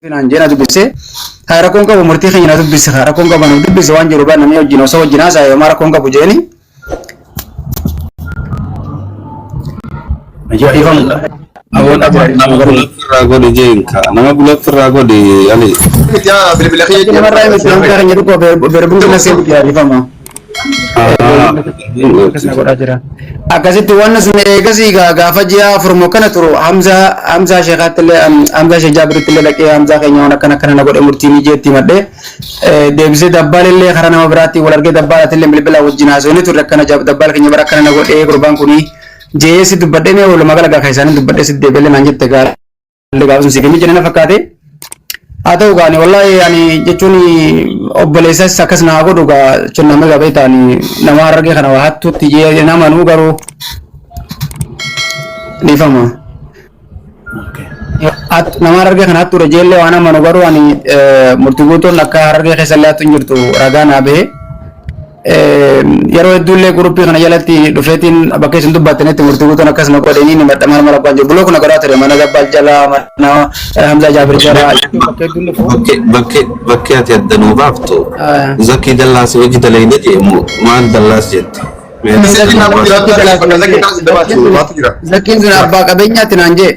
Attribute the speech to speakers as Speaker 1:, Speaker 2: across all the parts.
Speaker 1: Naan jee na dubbise. Haa rakkoon qabu murtii keenya na dubbise haa rakkoon qabu na dubbise waan jiru baan namni wajjin osoo wajjin haasa'e homaa rakkoon qabu jeeni. Dhiifama.
Speaker 2: Aboo nama block irraa godhi jeenka. Nama block irraa godhi Ali.
Speaker 3: Yaa bilbila kiyya
Speaker 1: Namarraa miti namni keenya tokko berbuu na seebu dhiifama. Akkas na godhaa jira. Akkasitti waan sun eegasii gaafa ji'a afurmoo kana turu Hamzaa Hamzaa Sheekaatti illee Hamzaa Sheek Jaabiritti illee dhaqee Hamzaa keenya waan akkana akkana na godhe murtii ni jeetti madhee deebisee dabbaal illee karaa nama biraatti wal argee dabbaalaatti illee bilbila wajjin haasofni turre akkana dabbaal keenya bara akkana na godhee gurbaan kunii je'ee si dubbadhee mee walumaa gala gaafa isaanii dubbadhee si deebi'ee naan jette gaara. Illee gaafa sun siif hin jenne na fakkaate. Haa ta'u gaani wallahi ani jechuun obboleessas akkas naa godhu gaa jechuun nama gaa beektaa ani nama harargee kana waa hattuutti jee nama nuu garuu dhiifama. Nama harargee kana hattuudha jeellee waan amanu garuu ani murtii guutuun akka harargee keessa illee hattu hin jirtu ragaa naa bahee. Yeroo hedduullee guruppii kana jalatti dhufeetiin bakka isin dubbattanitti murtii guutuun akkas na godhanii ni madda mana mala kwaan jiru. Buloo kuna godhaa ture mana Gabbaal jala mana Hamzaa Jaabir jala bakka hedduun dhufu.
Speaker 2: Bakkee bakkee bakkee ati adda nuu baaftu zakii dallaas hojii dalayna jee moo maal dallaas jette? Mee
Speaker 3: Zakiin
Speaker 2: adda nuu
Speaker 3: nama
Speaker 2: baasi.
Speaker 3: jiraatu jira. Bakka zakiin nama dabaatu baatu jira.
Speaker 1: Zakkiin sun abbaa qabeenyaatti naan jee.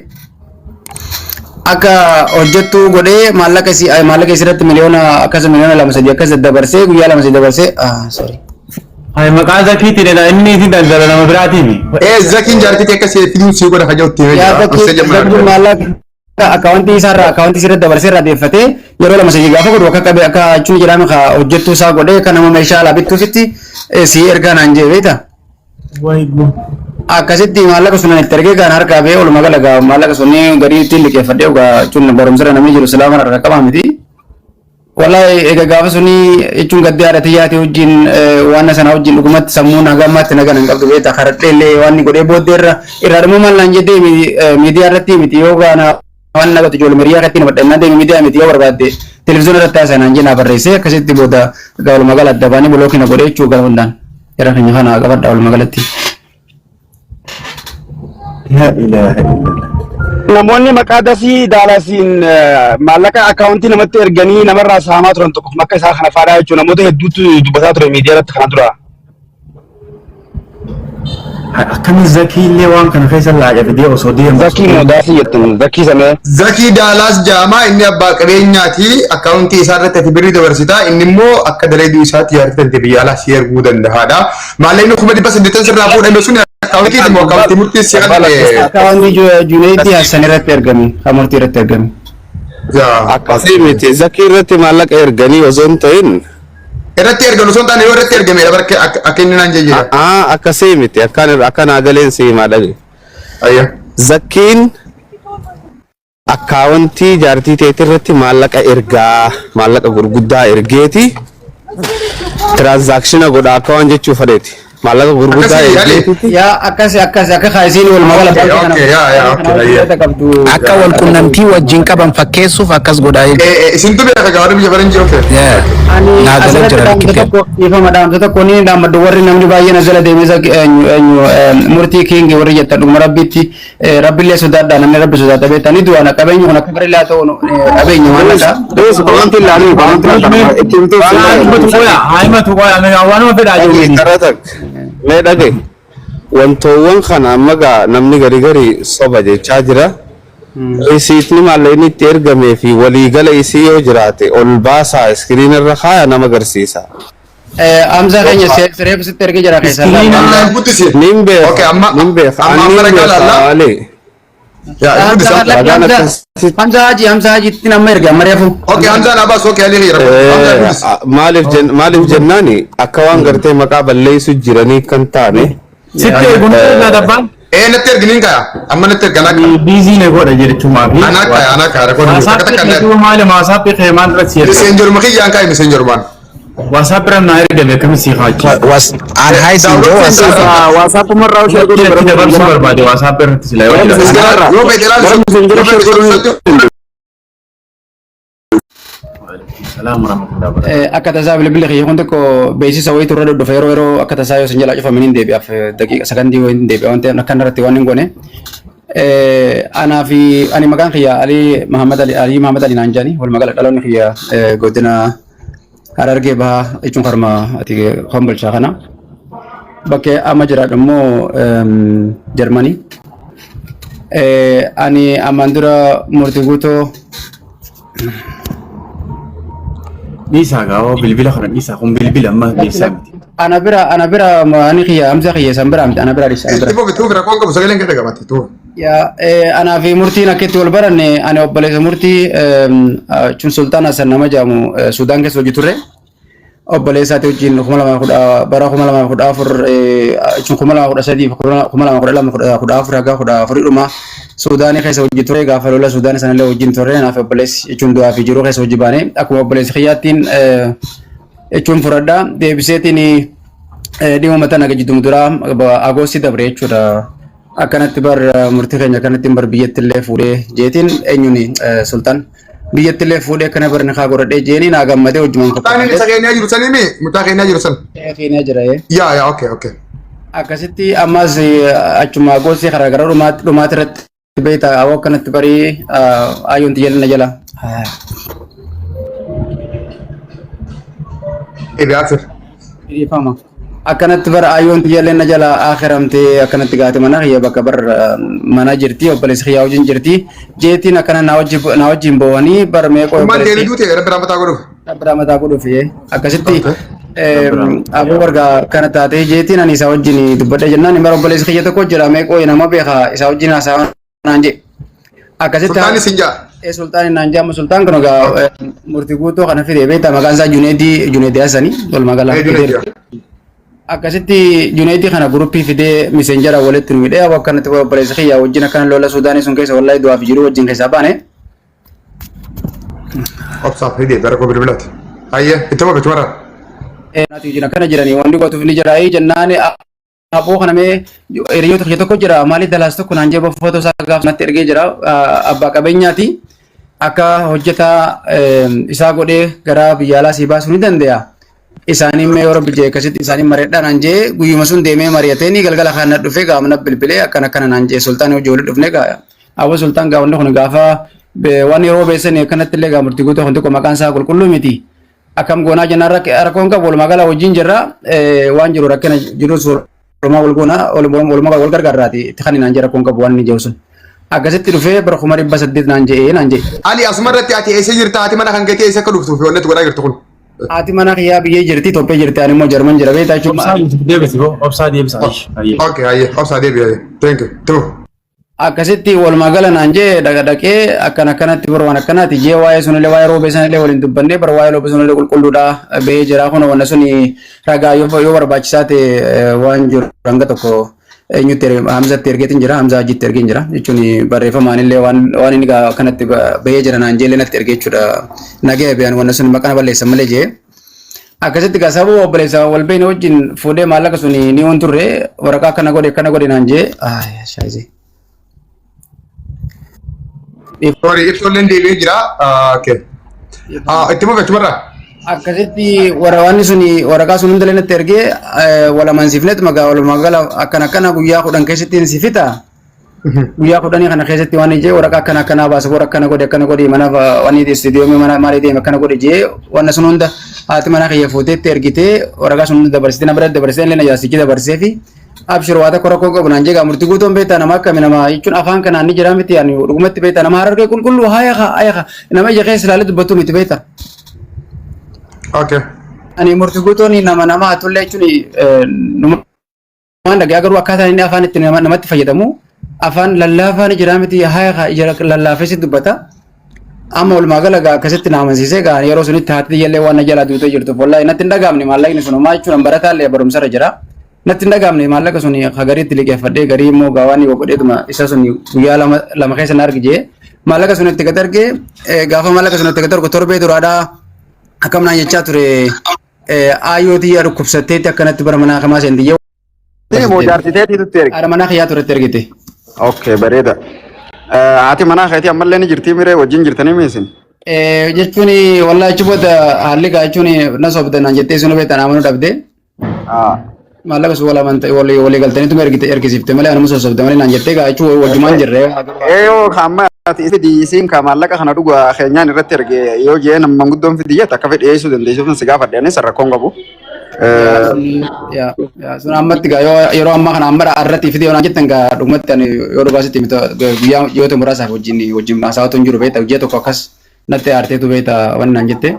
Speaker 1: Akka hojjettuu godhee maallaqa isii maallaqa isii irratti miliyoona akkas miliyoona lama sadii akkas daddabarsee guyyaa lama sadii dabarsee ah sorry.
Speaker 4: Ay maqaa zakiitiin dha inni isin daldala nama biraatiimi.
Speaker 3: Ee zakiin jaartii akka see fiduu sii godha kan jedhu
Speaker 1: Yaa
Speaker 3: jira.
Speaker 1: zakii
Speaker 3: Osoo jammaa
Speaker 1: zakiin maallaqa akkaawuntii isaarraa akkaawuntii isii irratti dabarsee irraa deeffatee yeroo lama sadii gaafa godhu akka qabe akka jechuun jedhame ka hojjettuu isaa godhee akka nama meeshaa alaa bittuufitti sii ergaa naan jee beektaa. Akkasitti maallaqa sunan itti ergee gaan harkaa ba'ee walumaa gala gaa maallaqa sunni garii ittiin liqeeffadhee gaa jechuun barumsarra namni jiru silaa mana harka qabaa miti. Wallahi egaa gaafa suni jechuun gaddee haadha tiyyaati wajjin waan sana wajjin dhugumatti sammuun haga ammaatti nagan hin qabdu beektaa karadhee illee waan inni godhee booddee irra irraa dhumuu maal naan jedhee miidiyaa irratti miti yoo gaana waan nagatu ijoollee hiriyaa keetti nama dhannaa deemi miidiyaa miti yoo barbaadde televiziyoona irratti haasaa naan jennaa barreessee akkasitti booda egaa walumaa gala adda baanii bilookii na godhee jechuu gara hundaan jara keenya kana qabadha walumaa galatti.
Speaker 5: La ilaha illallah.
Speaker 6: Namoonni maqaa dasii daalasiin maallaqa akkaawuntii namatti erganii namarraa saamaa turan tokko akka isaa kana faadhaa jechuun namoota hedduutu dubbataa ture miidiyaa irratti kana dura.
Speaker 5: Akkami zakii illee waan kana keessa laaca fidee osoo deemu.
Speaker 6: Zakii moo daasii jettan zakii sanee.
Speaker 3: Zakii Daalaas Jaamaa inni abbaa qabeenyaati. Akkaawuntii isaa irratti ati birrii dabarsita. Inni immoo akka dalayduu isaatti jaartii tante biyya alaa si erguu danda'aadha. Maallaqni 800,000 sirraa fuudhame sun akkaawuntii keeti moo akkaawuntii murtii si
Speaker 1: Akkaawuntii Junaydii Hassan irratti ergame, kan murtii irratti ergame.
Speaker 2: Akkasii miti zakii irratti maallaqa erganii osoo hin ta'in
Speaker 3: Irratti ergan osoo hin taane yoo irratti ergameedha barke akka inni naan jejjira.
Speaker 2: Aa akkasii miti akkaan akka naa galeen si himaa dhage.
Speaker 3: Ayya.
Speaker 2: Zakkiin akkaawuntii jaartii teetii irratti maallaqa ergaa maallaqa gurguddaa ergeeti tiraanzaakshina godha akka waan jechuu fedheeti. Maallaqa gurguddaa
Speaker 3: Akkasii yaali.
Speaker 2: ergeetiiti.
Speaker 1: Yaa akkasi akkasi akka kaayisiin walumaa gala
Speaker 3: Okay,
Speaker 1: baankii kana
Speaker 3: okay, yaa, yaa, okay,
Speaker 1: kana
Speaker 3: yaa.
Speaker 1: qabdu.
Speaker 7: Akka wal qunnamtii wajjin qaban fakkeessuuf akkas godhaa jechuudha.
Speaker 3: Eh, eh, isintu beeka gabaadha biyya faranjii okay.
Speaker 7: Yeah.
Speaker 1: Ani
Speaker 7: Naa galee
Speaker 1: asirratti
Speaker 7: jira
Speaker 1: dhaamsa
Speaker 7: rikkitee.
Speaker 1: tokko dhiifama dhaamsa tokko ni dhaammadhu warri namni baay'een as jala deemee isa eenyu eenyu murtii kiingi warri jettan dhuguma rabbiitti rabbillee sodaadha namni rabbi sodaata beektanii du'aan qabeenya kun akka bareedaa ta'u qabeenya waan dhaqa.
Speaker 6: Please, comment ilaalii, comment ilaalii. Itti himtuuf
Speaker 4: Waan
Speaker 6: si
Speaker 4: himatu qoya, haa himatu qoya, mee waanuma fedhaa
Speaker 2: Dhage
Speaker 4: jiru.
Speaker 2: tara tak. Mee dhage. Wantoowwan kana amma gaa namni gari gari soba jechaa jira. Risiitni maallaqni itti ergamee fi waliigala isii yoo jiraate ol baasaa iskiriin irra kaaya nama agarsiisa.
Speaker 1: Hamza keenya sireef sitti ergee jira keessaa.
Speaker 4: Iskiriina.
Speaker 3: Amma hin guddisi.
Speaker 2: Nin beeka.
Speaker 3: Okay, amma
Speaker 2: Nin beeka.
Speaker 3: amma
Speaker 2: Ani
Speaker 3: amma
Speaker 2: nin
Speaker 3: ragaa
Speaker 2: beeka
Speaker 3: laalla.
Speaker 2: Ali.
Speaker 3: Yaa hin guddisa.
Speaker 2: Ragaan akkasitti
Speaker 1: Hamza Haji Hamza Haji ittiin amma erge amma reefu.
Speaker 3: Okay, Hamzaan Abbas okay Ali khira. Hamzaan guddisi.
Speaker 2: Maaliif maaliif jennaani akka waan gartee maqaa balleessu jiranii kan taane
Speaker 4: Sitti erguun irraa dabbaan.
Speaker 3: Eh, natti erginiin kaya. Amma natti ergan akka.
Speaker 4: Biizii na godha jechuumaa fi.
Speaker 3: Ana kaya, ana kaya. Rekoon takka
Speaker 4: Waasaappi
Speaker 3: takka
Speaker 4: keetuu maali waasaappi kee maal irratti si erga?
Speaker 3: Messengeruma kiyyaan kaya messengerumaan.
Speaker 4: Waasaappi irra naa ergame akkamitti si kaachisa?
Speaker 7: Was aan haayisiin joo
Speaker 3: Download
Speaker 6: WhatsApp irraa share godhuu
Speaker 4: Irratti dabarsuu barbaade waasaappi irratti sila yoo jira.
Speaker 6: Messenger
Speaker 3: Yoo fedhe ilaali.
Speaker 6: Gara messenger share godhuu
Speaker 4: Salaam warahmatullahi wabarakatuh.
Speaker 1: Akka tasaa bilbilli kiyya kun tokko beeksisa wayiitu irra dhudhufa yeroo yeroo akka tasaa yoo isin jalaa cufamanii hin deebi'aaf daqiiqa sakandii wayii hin deebi'a waan ta'eef akkan irratti waan hin goone. Anaa fi ani maqaan kiyya Alii Mahammad Ali Alii Mahammad Ali naan jedhani walumaa gala dhaloonni kiyya godina Harargee Bahaa jechuun karma ati kombolchaa kana. Bakkee amma jiraadhu immoo Jarmanii. Ani ammaan dura murtii guutoo
Speaker 5: Dhiisaa gaawaa bilbila kana dhiisaa kun bilbila amma keessaa miti.
Speaker 1: Ana bira ana bira ani kiyya Hamza kiyya san bira miti ana bira dhiisa ana bira.
Speaker 3: Itti fufi itti fufi rakkoon qabu sagaleen kee dhaga'amatti itti fufi.
Speaker 1: Yaa anaa fi murtiin akka itti wal baranne ani obboleessa murtii jechuun Sultaan Hassan nama jedhamu Sudaan keessa hojii turre. Obboleessaati wajjin 2010 bara 2014 jechuun 2013 2012 14 haga 14 dhuma Suudaanii keessa hojii ture gaafa lola Suudaanii sanallee wajjin turre naaf obboleessi jechuun du'aa fi jiruu keessa hojii baane akkuma obboleessi kiyyaattiin jechuun fudhadha deebiseetiin dhimma tana jidduma duraa agoosti dabre jechuudha. Akkanatti bar murtii keenya akkanatti bar biyyatti illee fuudhee jeetiin eenyuun sultan biyyatti illee fuudhee akkana bar nikaa godhadhee jeeniin haa gammadee hojjumaan
Speaker 3: Mucaan inni isa keenyaa jiru sanii mi? Mucaa keenyaa jiru san.
Speaker 1: Keenyaa jira.
Speaker 3: Yaa yaa okay okay.
Speaker 1: Akkasitti ammas achuma agoosti karaa gara dhumaati irratti beektaa awwa akkanatti barii ayyoon tiyya na jala.
Speaker 3: Ebi abshir.
Speaker 1: Dhiifama. Akkanatti bara ayyoon tiyyallee na jala akhiramtee akkanatti gaate mana kiyya bakka bar mana jirti obboleessi kiyyaa wajjin jirti. Jeetiin akkana na wajjin boo'anii bar meeqoo
Speaker 3: Ummaan
Speaker 1: obboleessi.
Speaker 3: deebii duute rabbi rahmataa godhuuf.
Speaker 1: Rabbi rahmataa godhuuf akkasitti aboo bargaa kana taatee jeetiin ani isaa wajjin dubbadhe jennaan bara obboleessi kiyya tokko jira meeqoo nama beeka isaa wajjin haasaa naan jedhe. Akkasitti
Speaker 3: Sultaanni sin ja'a.
Speaker 1: Sultaani naan jedhamu sultaan kun egaa murtii guutuu kana fide beektaa maqaan isaa Juneedii Juneedii Hassanii walumaa gala.
Speaker 3: Juneedii.
Speaker 1: Akkasitti Juneedii kana guruppii fidee miseenjara walitti nu hidhee akkanatti obboleessa kiyya wajjin akkana lola Suudaanii sun keessa wallahi du'aaf jiru wajjin keessaa baane.
Speaker 3: Obsaaf hidhee bara koo bilbilaati. Hayyee itti fufi itti maraa.
Speaker 1: Naati wajjin akkana jiranii wanti gootuuf ni jiraayii jennaan Aboo kana mee hiriyoota kiyya tokko jira maaliif dalaas tokko naan jee footoo isaa gaaf natti ergee jira abbaa qabeenyaati akka hojjetaa isaa godhee gara biyya alaa sii baasuu ni danda'a. Isaaniin mee yoo rabbi jee akkasitti isaaniin mari'adhaa naan jee guyyuma sun deemee mari'atee ni galgala kaan na dhufee gaama na bilbilee akkana akkana naan jee sultaan hojii walitti dhufnee gaa aboo sultaan gaa wanni kun gaafa waan yeroo beessanii akkanatti illee gaa murtii guutuu kun xiqqoo maqaan isaa qulqulluu miti. Akkam goonaa jennaan rakkoon qabu walumaa gala wajjin jirra waan jiru rakkina jirus walumaa wal goona walumaa wal gargaarraati itti kan naan jee rakkoon qabu waan inni jiru sun. Akkasitti dhufee bara 800,000 naan je'ee naan je'e.
Speaker 3: Ali asuma irratti ati eessa jirta haati mana kan keetii eessa akka dhuftuuf wanni ati godhaa jirtu kun.
Speaker 1: Haati mana kiyyaa biyyee jirti Itoophiyaa jirti ani immoo Jarman jira beektaa jechuun.
Speaker 5: Obsaa deebisi boo obsaa deebisa. Ayyee.
Speaker 3: Okay hayyee obsaa deebi hayyee. Thank you. True.
Speaker 1: Akkasitti walumaa gala naan jee dhaqa dhaqee akkana akkanatti bar waan akkanaati jee waa'ee sunillee waa'ee roobee sanillee waliin dubbannee bar waa'ee roobee sunillee qulqulluudha bahee jira kun wanna suni ragaa yoo barbaachisaa ta'e waan jiru hanga tokko eenyutti Hamzatti ergeetiin jira Hamzaa Hajjitti ergeen jira jechuun barreeffamaan illee waan waan inni akkanatti bahee jira naan jeellee natti ergee jechuudha nagaya beeyan wanna sun maqaa na balleessan malee jee. Akkasitti gaa sababa obboleessa wal beekne wajjin fuudhee maallaqa sun ni waan turre waraqaa akkana godhe akkana godhe naan jee shaayisee.
Speaker 3: Sorry, ibsoolleen deebi'ee jira. Okay. Itti fufi achumarraa.
Speaker 1: Akkasitti waraqaan sun waraqaa sun hundallee natti ergee wal amansiifneet magaa walumaa gala akkana akkana guyyaa 10 keessatti hin si fixa. Guyyaa 10 kana keessatti waan jee waraqaa akkana akkanaa baasa bor akkana godhe akkana godhe mana waan istiidiyoomii mana maalii deeme akkana godhe jee wanna sun hunda haati mana kiyya fuuteetti ergitee waraqaa sun hunda dabarsitee na bira dabarsitee illee na jaarsichi dabarsee fi abshir waa tokko rakkoo qabu naan jee gaa murtii guutuun beektaa nama akkami nama jechuun afaan kanaan ni jira miti ani dhugumatti beektaa nama harargee qulqulluu haaya haaya nama ija keessa ilaalee dubbatu miti beektaa.
Speaker 3: Okay.
Speaker 1: Ani murtii guutuun nama nama hatullee jechuun waan dhagaa garuu akkaataan inni afaan itti namatti fayyadamu afaan lallaafaa ni jira miti haa ija lallaafee si dubbata. Amma walumaa gala gaa akkasitti na amansiisee gaa yeroo sunitti haati tiyyallee waan na jalaa duutee jirtuuf wallaahi natti hin dhagaamne maallaqni sun homaa jechuun barataallee barumsarra jira. Natti hin dhagaamne maallaqa sun ka gariitti liqeeffadhee garii immoo gaa waan godheetuma isa sun guyyaa lama lama keessa na argi jee maallaqa sun itti gad argee gaafa maallaqa sun itti gad argu torbee duraadhaa akkam naan jechaa ture Aayyoo tiyya dhukkubsatteetti akkanatti bara manaa kamaa seenti. Yoo
Speaker 6: Tini moo jaartii teetiitu itti erge?
Speaker 1: haadha manaa kiyyaa turetti ergite.
Speaker 6: Okay, bareeda. Haati manaa keetii ammallee ni jirtii miree wajjin jirtanii miisin?
Speaker 1: Jechuun wallahi achi booda haalli gaa jechuun na sobde naan jettee sunu beektan amanuu dhabde. Maallaqa sun wal amanta walii walii galtaniituma ergite ergisiifte malee anuma sossobde malee naan jettee gaa jechuun wajjumaan jirre.
Speaker 6: Eeyoo amma ati fidi isiin ka maallaqa kana dhuga keenyaan irratti erge yoo jee nama manguddoon fidi jette akka fedhe dhiyeessuu dandeessuuf si gaafadhe anis rakkoon qabu.
Speaker 1: Yaa yaa sun ammatti gaa yoo yeroo ammaa kana amma irratti fide yoo naan jettan gaa dhugumatti ani yoo dhugaa sitti himte guyyaa yoo ta'e muraasaaf wajjin wajjin haasawaa hin jiru beekta guyyaa tokko akkas natti aarteetu beekta waan naan jette.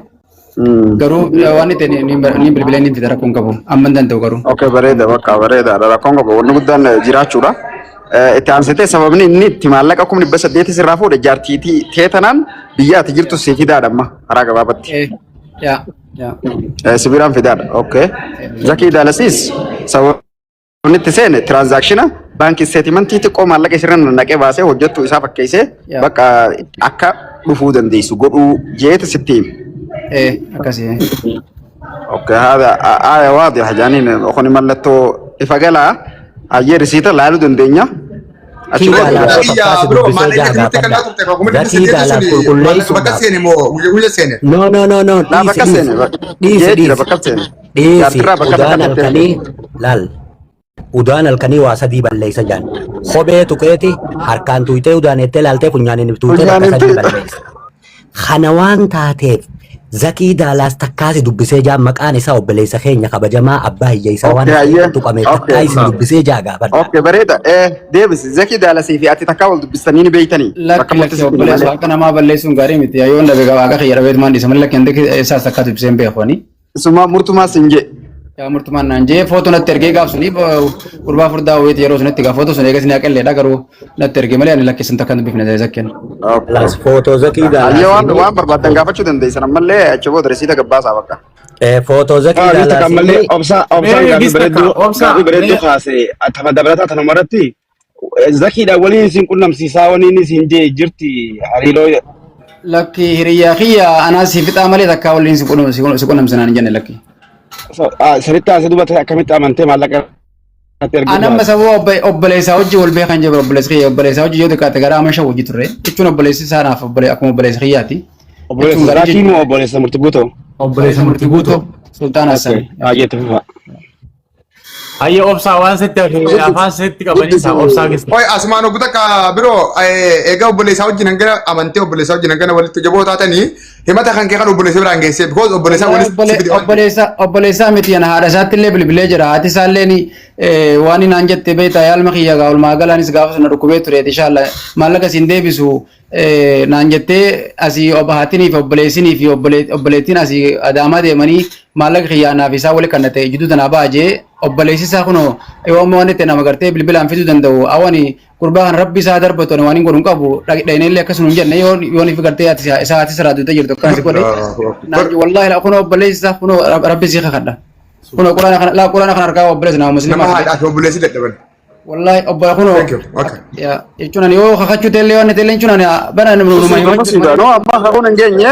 Speaker 1: Garuu waan itti ni bilbilee ni fida rakkoon qabu amma hin danda'u garuu.
Speaker 6: Okay, bareeda, bakka bareeda, rakkoon qabu, wanni guddaan jiraachuudha. Itti aansitee sababni inni itti maallaqa 800,000 sirraa fuudhe jaartiitii teetanaan biyya ati jirtu si fidaadha amma karaa gabaabatti.
Speaker 1: Yaa yaa.
Speaker 6: Si biraan fidaadha. Okay. Zakii Daalasiis sababni itti seene transaction baankii statementii xiqqoo maallaqa isirra naqee baasee hojjettu isaa fakkeessee bakka akka dhufuu dandeessu godhuu jeeti sitti hime.
Speaker 1: Akkasii.
Speaker 6: Okay, هذا آية واضحة جانين kuni mallattoo ifa galaa hayyee risiita laaluu dandeenya. Achi
Speaker 8: Zakii
Speaker 6: booda
Speaker 8: Daalaas
Speaker 3: Iyya
Speaker 8: takkaasi
Speaker 3: bro
Speaker 8: dubbisee
Speaker 3: maallaqa
Speaker 8: jaa
Speaker 3: nutti
Speaker 8: gaafadha.
Speaker 3: kennaa turte kuma dhibba
Speaker 8: Zakii
Speaker 3: saddeetan
Speaker 8: Daalaas
Speaker 3: suni maallaqa bakka
Speaker 8: qulqulleessuudhaaf.
Speaker 3: seene moo guyya guyya seene?
Speaker 8: No, no, no, no,
Speaker 6: Laa
Speaker 8: dhiisi
Speaker 6: bakka
Speaker 8: dhiisi
Speaker 6: seene
Speaker 8: dhiisi
Speaker 6: jee jira
Speaker 8: dhiisi
Speaker 6: bakka seene.
Speaker 8: dhiisi
Speaker 6: Jaartirraa bakka
Speaker 8: udaan
Speaker 6: takka
Speaker 8: halkanii laal udaan halkanii waa sadii balleessa jaan kophee tuqeeti harkaan tuytee udaan ettee laaltee funyaaniin tuutee bakka
Speaker 6: Funyaaniin
Speaker 8: sadii
Speaker 6: tuyxa.
Speaker 8: balleessa. Kana waan taateef Zakii Daalaas takkaasi dubbisee jaa maqaan isaa obboleessa keenya kabajamaa abbaa hiyyeessaa waan
Speaker 6: Okay, hayyee.
Speaker 8: tuqame
Speaker 6: Okay.
Speaker 8: takkaa isin dubbisee jaa gaafadha.
Speaker 6: Okay, bareeda. Deebisi. Zakii Daalasii fi ati takkaa wal dubbistanii ni beektanii.
Speaker 1: Lakki
Speaker 6: Bakka
Speaker 1: lakki
Speaker 6: murtii sitti
Speaker 1: obboleessa
Speaker 6: malee.
Speaker 1: akka namaa balleessuun gaarii miti. Yoo dhabe waaqa kiyya dhabeet maan dhiisa malee lakki handi isaas takkaa dubbisee hin beeku ani.
Speaker 6: Isuma murtumaa siin jee.
Speaker 1: Yaa murtumaan naan jee footoo natti ergee gaaf suni gurbaa furdaa wayiiti yeroo sunitti gaa footoo sun eegas ni haqelleedha garuu natti ergee malee ani lakki sun takka hin dubbifne zakkeen.
Speaker 8: Laas footoo Zakii
Speaker 6: Hayyee waan
Speaker 8: Daalaasiin
Speaker 6: waan barbaaddan gaafachuu dandeessan ammallee achi booda risiita gabbaasaa bakka.
Speaker 8: Footoo Zakii
Speaker 6: Ah,
Speaker 2: Gista kan mallee
Speaker 8: Daalaasiin
Speaker 2: obsa obsaan
Speaker 5: Mee
Speaker 2: gaaffii
Speaker 5: gista ka
Speaker 2: bareedduu
Speaker 5: obsa
Speaker 2: gaaffii bareedduu
Speaker 5: mee
Speaker 2: kaase tama dabalataa tanuma irratti zakiidha waliin isin qunnamsiisaa waliin isin jee jirti hariiroo.
Speaker 1: Lakki hiriyyaa kiyya anaa si fixaa malee takkaa waliin si qunnamsinaan hin jenne lakki.
Speaker 2: Sanitti haasee dubbate akkamitti amantee maallaqa irratti erguu
Speaker 1: An amma
Speaker 2: baate.
Speaker 1: sababa obboleessaa hojii wal beekan jira obboleessi kiyya obboleessaa hojii yoo xiqqaate gara ama shan hojii turre jechuun obboleessi isaa naaf akkuma obboleessa kiyyaati.
Speaker 2: Obboleessa
Speaker 1: Jechuun garii
Speaker 2: Zakii
Speaker 1: jechuudha.
Speaker 2: moo obboleessa murtii guutoo?
Speaker 5: Obboleessa murtii guutoo.
Speaker 1: Sultaan
Speaker 2: Okay.
Speaker 1: Hassan.
Speaker 2: Hayyee fufa.
Speaker 5: Hayya obsaa waan sitti hafe afaan sitti qabanii isaa obsaa keessa.
Speaker 3: Oi asumaan obbo takka biroo egaa obboleessaa wajjin hangana amantee obboleessaa wajjin hangana walitti jaboo taatanii himata kan kee kan obboleessa biraan geessee because obboleessaa
Speaker 1: Wallahi
Speaker 3: walitti si fide waan ta'eef.
Speaker 1: obboleessa obboleessaa miti ana haadha isaatti illee bilbilee jira haati isaa illee ni waan naan jette beektaa yaalma kiyya gaa olmaa galaanis gaafa sana dhukkubee ture inshallah maallaqa siin deebisu naan jettee asii haattinii fi obboleessinii fi obboleettiin asii adaamaa deemanii maallaqa kiyyaa naaf isaa wali kan ta'e jidduu tanaa ba'a jee obboleessi isaa kunoo yoo amma waan itti nama gartee bilbilaan fiduu danda'u awani gurbaa kan rabbi isaa darbatu ani waan hin godhu hin qabu dhaqnee illee akkasuma hin jenne yoo yoo ni gartee ati isaa ati sirraa duutee jirtu akkana si godhe naan wallahi la kunoo obboleessi isaa kunoo rabbi sii kakadha kunoo quraana kana laa quraana kana harkaa obboleessi nama
Speaker 3: Nama
Speaker 1: muslimaa fide
Speaker 3: haadhaa fi obboleessi dadhaban.
Speaker 1: Wallahi obbo kunoo
Speaker 3: Thank you. Okay.
Speaker 1: yaa jechuun ani yoo kakachuu ta'ellee waan ta'ellee jechuun ani bara numa himachuu
Speaker 6: Masiiba no amma hakuun hin geenye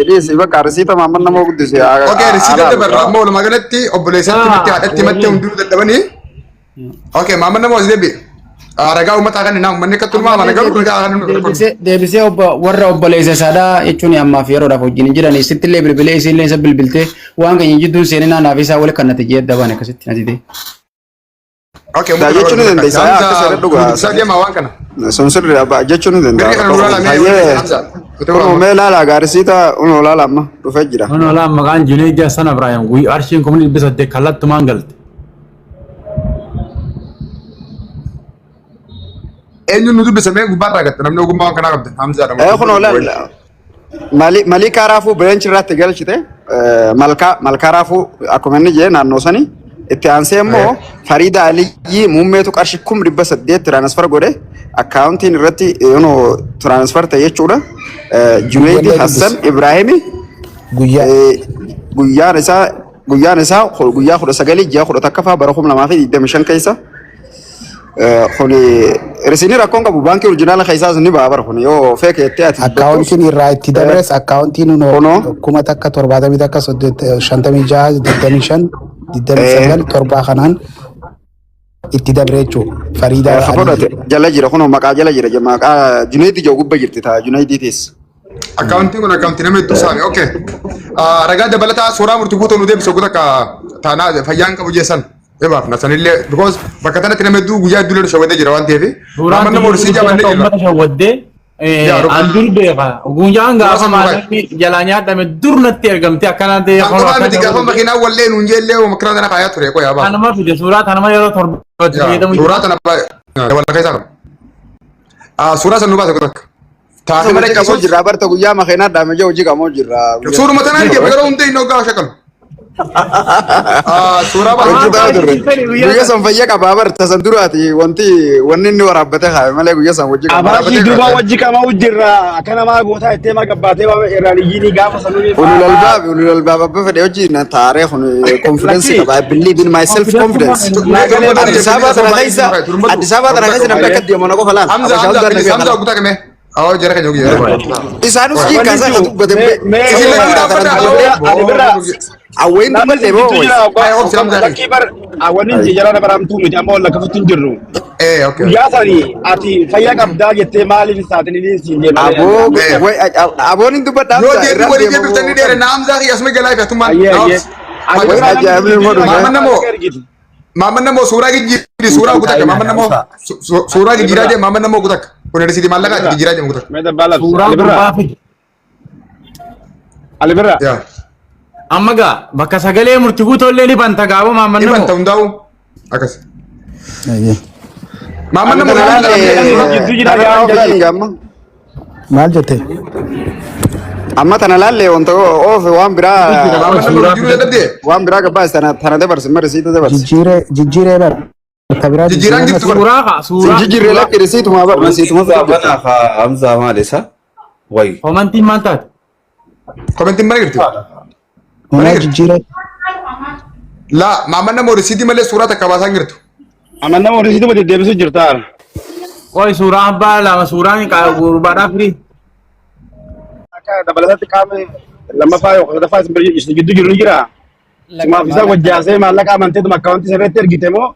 Speaker 6: dhiisi bakka risiita maamman nama guddise.
Speaker 3: Okay, risiita dabarra amma walumaa galatti obboleessatti himatte haadhatti himatte hundinuu dadhabanii. Okay, maamman nama hojii deebi'e. Ragaa uummataa kan naa uummanni akka tulmaa mana garuu ragaa kan nu
Speaker 1: deebisee deebisee obbo warra obboleessa isaadhaa jechuun ammaaf yeroodhaaf wajjin hin jiran sitti illee bilbilee isiin illee isa bilbiltee waan keenya jidduun seeninaa naaf isaa wali kan natti jee dabaan akkasitti natti ta'e.
Speaker 3: Okay,
Speaker 6: Daa jechuun ni dandeessa. Yaa akka seera dhugaa.
Speaker 3: Hamza deemaa waan kana.
Speaker 6: Sun sirri abbaa jechuun ni danda'a.
Speaker 3: Birrii kana nurraa lamee
Speaker 6: Hayyee.
Speaker 3: Hamza.
Speaker 6: Kunoo mee laala gaarisiita unoo laala amma dhufee jira.
Speaker 5: Kun olaa maqaan Junaid Hassan Ibrahim guyyaa arshiin 800,000 kallattumaan galte.
Speaker 3: Eenyuun nu dubbisa mee gubbaarraa gatta namni ogummaa waan kanaa qabdan Hamzaadha.
Speaker 6: Kunoo laala. Malika Raafuu Bireench irratti galchite malkaa malkaa Raafuu akkuma inni jee naannoo sanii itti aansee immoo Fariida Aliyyii muummeetu qarshii 800,000 transfer godhe akkaawuntiin irratti yoonoo transfer ta'e jechuudha. Junaidi
Speaker 7: Guyyaallee
Speaker 6: Hassan
Speaker 7: dubbisi.
Speaker 6: Ibraahimi
Speaker 7: Guyyaa.
Speaker 6: guyyaan isaa guyyaa 19 ji'a 11ffaa bara 2025 keessa. Kuni risiinii rakkoon qabu baankii original keessaas ni ba'a bara kun yoo fake jettee ati dubbattus.
Speaker 7: Akkaawuntiin irraa itti dabres akkaawuntiin
Speaker 6: Kunoo.
Speaker 7: 1000 71 56 25 29 7 kanaan itti dabre jechuudha. Fariidaa
Speaker 6: Ka fudhate
Speaker 7: Aliyyi.
Speaker 6: jala jira kunoo maqaa jala jira maqaa Junaidi jiru gubba jirti taa Junaidii teessa.
Speaker 3: Akkaawuntiin kun akkaawuntii nama hedduu saame. Okay. Ragaa dabalataa suuraa murtii guutuu nu deebise ogguu takka taanaa fayyaan qabu jeessan. Ebaaf sanillee because bakka tanatti nama hedduu guyyaa hedduu lolu shawwadee jira waan ta'eef.
Speaker 4: Suuraan
Speaker 3: Maamman nama horsiisee
Speaker 4: akka
Speaker 3: jabannee jira.
Speaker 4: uummata shawwaddee
Speaker 3: Yaa,
Speaker 4: an dur beeka. Guyyaan
Speaker 3: Suuraa
Speaker 4: gaafa
Speaker 3: san nuuf
Speaker 4: maallaqni jalaa nyaatame dur natti ergamte akkanaa ta'e
Speaker 3: Kan kophaa miti gaafa makiinaa wallee nuun jeellee makiinaa tana kaayaa ture qoyaa ba'a.
Speaker 4: Kanuma fide suuraa tanuma yeroo torbatti fayyadamu.
Speaker 3: Suuraa tana wal keessaa qaba. Suuraa san nu baase takka. Taatee mana
Speaker 6: Hojii qamoo
Speaker 3: ciisuus
Speaker 6: jirra barta guyyaa makiinaa dhaame jee hojii qamoo jirra.
Speaker 3: suuruma tanaan jee yeroo hundee inni hoggaa shakalu. Suuraa
Speaker 6: Hojii
Speaker 3: baase.
Speaker 6: ta'aa turre. Guyyaa san fayya qabaa barta san duraati wanti wanni inni waraabbate kaaye malee guyyaa san hojii qamoo.
Speaker 9: Abaashii duuba wajji qama jirra akka namaa gootaa ittee maa gabbaatee waa irraan iyyinii gaafa sanuu
Speaker 6: Ulul albaab ulul albaab abba fedhe hojii na taaree kun confidence qaba. I believe in myself confidence. Addis Ababa tana keessa Addis Ababa tana keessa namni akka deemu na qofa laal.
Speaker 3: Hamza
Speaker 6: Abashaa
Speaker 3: Hamza
Speaker 6: hundaan na
Speaker 3: please
Speaker 6: beeka
Speaker 3: Hamza
Speaker 6: laal.
Speaker 3: guutaa kame. Awwa jara keenya hojii.
Speaker 6: Isaanus hiikaa isaa kan dubbate
Speaker 3: Isin lachuu dhaabbata.
Speaker 9: Ani birra
Speaker 6: Awween dubbatte boo wayi.
Speaker 3: Ay, obsi Hamza.
Speaker 9: Lakkii bar wanni hin jara baramtuu miti amma wal akkasitti hin jirru.
Speaker 3: Eh okay.
Speaker 9: Guyyaa sanii ati fayyaa qabdaa jettee maaliif saaxilii siin deema.
Speaker 6: Aboo aboon hin dubbadha
Speaker 3: Yoo
Speaker 6: Hamza
Speaker 3: deebii
Speaker 6: irraan
Speaker 3: walii
Speaker 6: deema
Speaker 3: deebiftanii
Speaker 6: boo.
Speaker 3: dheere na Hamzaa kiyya asuma jalaa ifatumaan.
Speaker 9: Ayyee ayyee.
Speaker 6: Ajaa'ibni immoo dhufe.
Speaker 3: Maamman namoo Maamman namoo suuraa gijjiiri suuraa guutakka maamman namoo suuraa gijjiiraa jee maamman namoo guutakka kun risiitii maallaqaa gijjiiraa jee guutakka.
Speaker 4: Suuraa gurbaa fide.
Speaker 9: Ali birra.
Speaker 3: Yaa.
Speaker 4: Amma gaa bakka sagalee murtii guutuu illee ni banta gaaboo maamman
Speaker 3: Iban
Speaker 4: namoo.
Speaker 3: ta'u hundaa'u akkas. Maamman namoo
Speaker 7: Maal jette?
Speaker 6: Amma tana laallee wanta oofe waan biraa
Speaker 3: Maamman namoo jijjiiruu dadhabdee
Speaker 6: waan biraa gabbaas tana tana dabarse marisiita dabarse.
Speaker 7: Jijjiiree jijjiiree bara. Bakka biraa
Speaker 3: jijjiiraan
Speaker 7: jijjiiree
Speaker 3: jirtu bara.
Speaker 4: Suuraa kaa suuraa.
Speaker 6: Jijjiirree lakki risiituma bar risiituma
Speaker 2: Hamzaa banaa haa Hamzaa maal isa? Wayi.
Speaker 4: Komantiin maal taate?
Speaker 3: Komentiin mana jirti.
Speaker 7: Mana jijjiiree.
Speaker 3: Laa maamman namoo risiitii malee suuraa takka baasaa hin jirtu.
Speaker 9: Amma nama horsiisuma deddeebisu jirta.
Speaker 4: Qoy suuraa abbaa lama suuraan gurbaadhaa firii.
Speaker 9: Akka dabalatatti qaama lammaffaa yookaan sadaffaa isin bira isin gidduu jiru ni jira. Simaaf isa wajjaasee maallaqa amanteetuma akkaawuntii sirriitti ergite moo